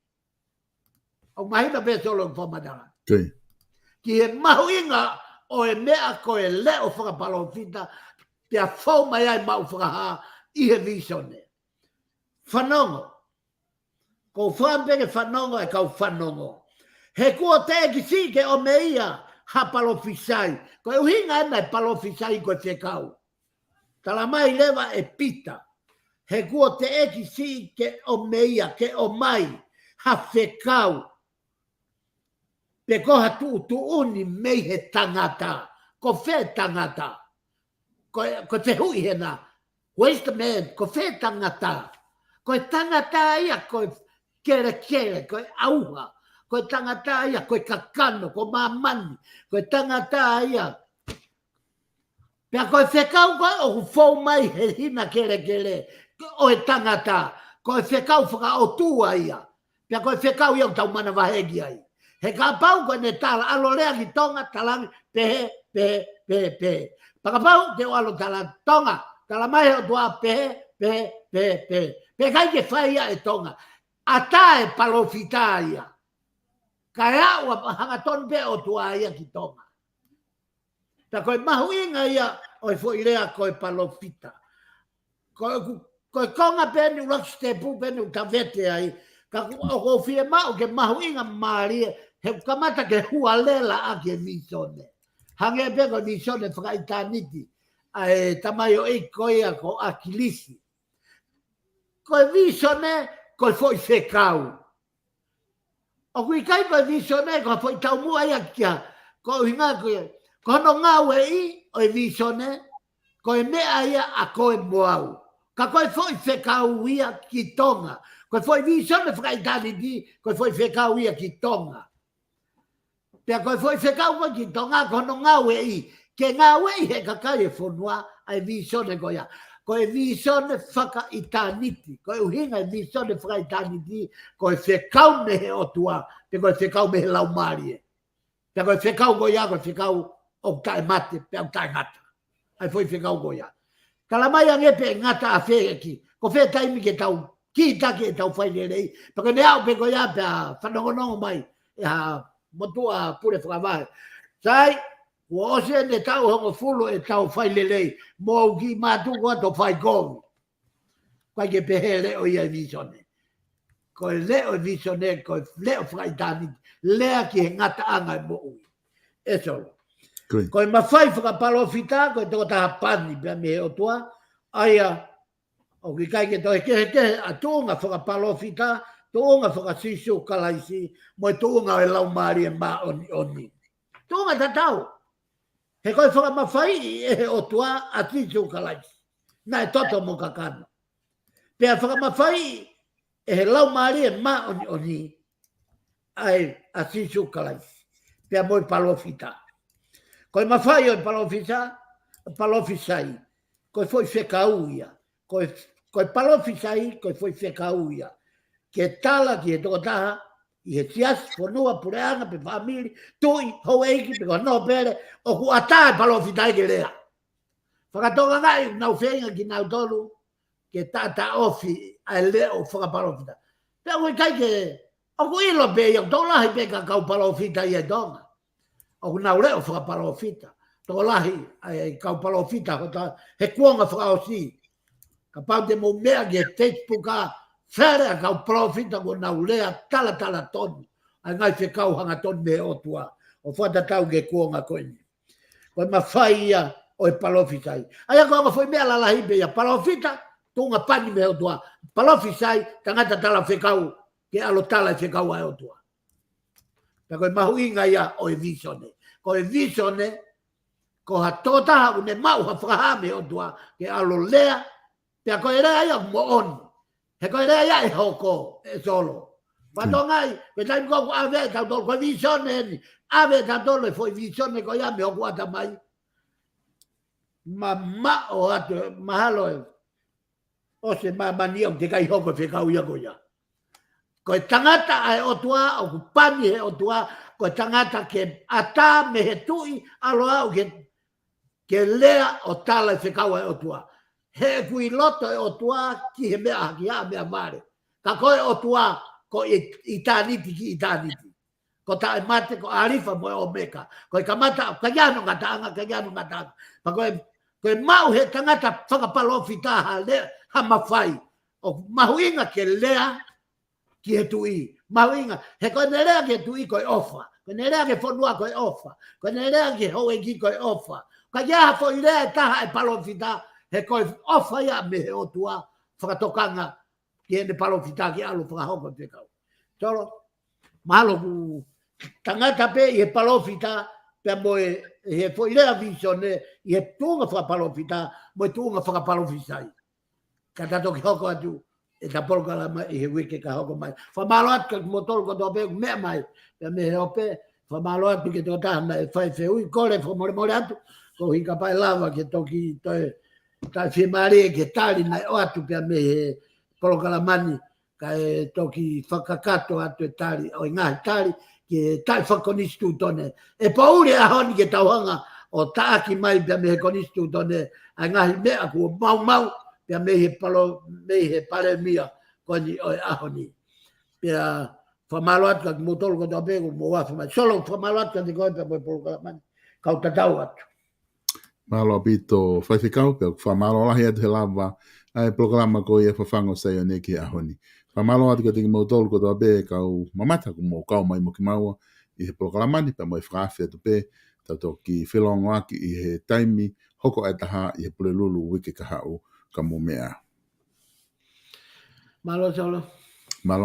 ʻOku mahino pē Solo ʻeku fakamatala. Ki he mahuʻinga ʻo e meʻa ko e leʻo fakapalōfita, pea fou mai ai maʻu fakahā ʻi he vīsone. Fanongo. Ko fam pē ke fanongo e kau fanongo. He kuo teʻeki siʻi ke ʻomi ia ha palōfisai. Ko e ʻuhinga ena e palōfisai ko e fekau. Tala mai leva ʻe Pita. He kuo teʻeki siʻi ke ʻomi ia, ke ʻomai ha fekau. Pe ko ha tuʻutuʻuni mei he tangata. Ko fē tangata? Ko e, ko e fehuʻi hena. Who is the man? Ko fē tangata? Ko e tangata ia, ko e kelekele, ko e ʻauha. Ko e tangata ia, ko e kakano, ko māmani. Ko e tangata ia. Pea ko e fekau ko ē ʻoku fou mai he hina kelekele ʻo e tangata. Ko e fekau fakaʻotua ia. Pea ko e fekau ia ʻoku tau manavahē ki ai. He kapau ko ʻene tala, ʻalu ʻo lea ki Tonga, talaange, pehē, pehē, pehē, pehē. Pea kapau te u ʻalu ʻo tala Tonga, tala mai he ʻOtua, pehē, pehē, pehē, pehē. Pea ʻikai ke fai ia ʻe Tonga. ʻAtā e palōfita ia. Kae ʻoua hangatonu pē ʻOtua ia ki Tonga. Pea ko e mahuʻinga ia ʻo e foʻi lea ko e palōfita. Ko e ku-, ko e konga pē eni ʻuluaki sitepu pē eni ʻoku ta vete ai. Ka ʻoku ou fiemaʻu ke mahuʻinga mālie, he ʻoku kamata ke hualela ʻaki e vīsone. Hangē pē ko e vīsone fakaʻitāniti ʻa e tamaioʻeiki ko ia ko ʻAkilisi. Ko e vīsone, ko e foʻi fekau. ʻOku ʻikai ko e vīsone ko ha foʻi taumuʻa ia kia. Ko e ʻuhinga ko e, ko hono ngāueʻi ʻo e vīsone, ko e meʻa ia ʻa koe mo au. Ka ko e foʻi fekau ia ki Tonga. Ko e foʻi vīsone fakaʻitāniti, ko e foʻi fekau ia ki Tonga. Pea ko e foʻi fekau ko ē ki Tonga, ko hono ngāueʻi. Ke ngāueʻi he kakai e fonua, ʻa e vīsone ko ia. Ko e vīsone fakaʻitāniti. Ko e ʻuhinga e vīsone fakaʻitāniti, ko e fekau mei he ʻOtua, pe ko e fekau mei he Laumālie. Pea ko e fekau ko ia, ko e fekau ʻoku taʻemate, pea ʻoku taʻengata. ʻA e foʻi fekau ko ia. Tala mai ange pe ʻe ngata ʻafē ʻaki. Ko fē taimi ke tau kītaki ʻetau fai lelei. Pea ko ʻene aʻu pē ko ia pea fanongonongo mai ʻe ha motuʻa pule fakavahe. Sai, kuo ʻosi ʻene taʻu hongofulu ʻetau fai lelei. Mou kiʻi mātuku atu ʻo fai kovi. ʻIkai ke pehē leʻo ia e vīsone. Ko e leʻo e vīsone, ko e leʻo fakaʻitāniti. Lea ki he ngataʻanga e moʻui. ʻE Solo. Ko ia. Ko e mafai fakapalōfita, ko e tokotaha pani pea mei he ʻOtua, ʻa ia, ʻoku ʻikai ke toe kehekehe ʻa e tuʻunga fakapalōfita, tuʻunga faka-Sīsū Kalaisi, mo e tuʻunga ʻo e Laumālie Māʻoniʻoni. Tuʻunga tatau. He ko e fakamafaiʻi ʻe he ʻOtua ʻa Sīsū Kalaisi. Naʻe toto mo kakano. Pea fakamafaiʻi ʻe he Laumālie Māʻoniʻoni ʻa e, ʻa Sīsū Kalaisi. Pea mo e palōfita. Ko e mafai ʻo e palōfita, palōfisai. Ko e foʻi fekau ia. Ko e, ko e palōfisai, ko e foʻi fekau ia. Ke tala ki he tokotaha, ʻi he siasi, fonua, puleʻanga, pe fāmili, tuʻi, houʻeiki, pe ko ha nōpele, ʻoku ʻatā e palōfita ia ke lea. Fakatokangaʻi, nau feinga kinautolu, ke taʻataʻofi ʻa e leʻo fakapalōfita. Pea ʻoku ʻikai ke, ʻoku ʻilo pē ia, tokolahi pē ka kau palōfita ia ʻi Tonga. ʻOku nau leʻo fakapalōfita. Tokolahi ʻa e kau palōfita, ko ta, he kuonga fakaʻosi. Kapau te mou meʻa ki he Facebook ʻa e fele ʻa e kau palōfita kuo nau lea talatala tonu. ʻA e ngaahi fekau hangatonu mei he ʻOtua. ʻO fakatatau ki he kuonga ko eni. Ko e mafai ia ʻo e palōfisai. ʻA ia ko e ongo foʻi meʻa lalahi pē ia palōfita, tuʻunga pani mei he ʻOtua. Palōfisai, tangata tala fekau, ke ʻalu ʻo tala e fekau ʻa e ʻOtua. Pea ko e mahuʻinga ia ʻo e vīsone. Ko e vīsone, ko ha tokotaha ʻoku ne maʻu ha fakahā mei he ʻOtua, ke ʻalu ʻo lea, pea ko e lea ia ʻoku moʻoni. He ko e lea ia ʻe hoko, ʻe Solo. Fakatokangaʻi, ko e taimi ko ē ʻoku ʻave ʻe tautolu, ko e vīsone eni. ʻAve ʻe tautolu e foʻi vīsone ko ia mei hoku ʻatamai. Mamaʻo atu, mahalo ē. ʻOsi e māmani ʻoku teʻeki ai hoko e fekau ia ko ia. Ko e tangata ʻa e ʻOtua, ʻoku pani he ʻOtua, ko e tangata ke ʻatā mei he tuʻi, ʻalu ʻo aʻu ke, ke lea ʻo tala e fekau ʻa e ʻOtua. He ʻoku ʻi loto e ʻOtua ki he meʻa haki, ʻa e meʻa vale. Ka ko e ʻOtua, ko e ʻitāniti ki ʻitāniti. Ko taʻemate, ko ʻAlifa mo e ʻOmeka. Ko e kamata, ʻikai ke ʻi ai hano ngataʻanga, ʻikai ke ʻi ai hano ngataʻanga. Pea ko e, ko e maʻu he tangata fakapalōfita ha lea, ha mafai. ʻOku mahuʻinga ke lea ki he tuʻi. Mahuʻinga, he ko ʻene lea ki he tuʻi ko e ʻofa. Ko ʻene lea ki he fonua ko e ʻofa. Ko ʻene lea ki he houʻeiki ko e ʻofa. ʻIkai ke ʻi ai ha foʻi lea ʻe taha ʻa e palōfita, he ko e ʻofa ia mei he ʻOtua, fakatokanga ki heʻene palōfita ke ʻalu ʻo fakahoko e fekau. Solo, mahalo ʻoku tangata pē ʻi he palōfita, pea mo e, ʻi he foʻi lea vīsone, ʻi he tuʻunga fakapalōfita, mo e tuʻunga fakapalōfisai. Ka ta toki hoko atu ʻeta polokalama ʻi he uike ka hoko mai. Fakamālō atu kia kimoutolu kotoa pē ʻoku meʻa mai, pea mei he ope, fakamālō atu ki he tokotaha naʻe fai fehuʻi, kole fakamolemole atu, koeʻuhi kapau ʻe lava ke toki toe taʻefiemālie ki he tali naʻe ʻoatu pea mei he polokalama ni, kae toki fakakakato atu e tali, ʻo e ngaahi tali, ki he taʻefakakonisitūtone. ʻE poʻuli e ʻaho ni ke tau hanga ʻo taʻaki mai pea mei he konisitūtone, ʻa e ngaahi meʻa kuo maumau, pea mei he palo-, mei he palēmia ko eni ʻo e ʻaho ni. Pea fakamālō atu kia kimoutolu kotoa pē kuo mou afe mai. Solo, fakamālō atu kiate koe pea mo e polokalama ni. Kau tatau atu. Mālō ʻaupito faifekau, pea ʻoku fakamālō lahi atu he lava ʻa e polokalama ko ia Fafangu ʻo Saione ki he ʻaho ni. Fakamālō atu kiate kimoutolu kotoa pē kau mamata kuo mou kau mai mo kimaua ʻi he polokalama ni, pea mo e fakaafe atu pē, tau toki felōngoaki ʻi he taimi hoko ʻe taha ʻi he Pulelulu uike ka haʻu, ka mou meʻa. Mālō Solo.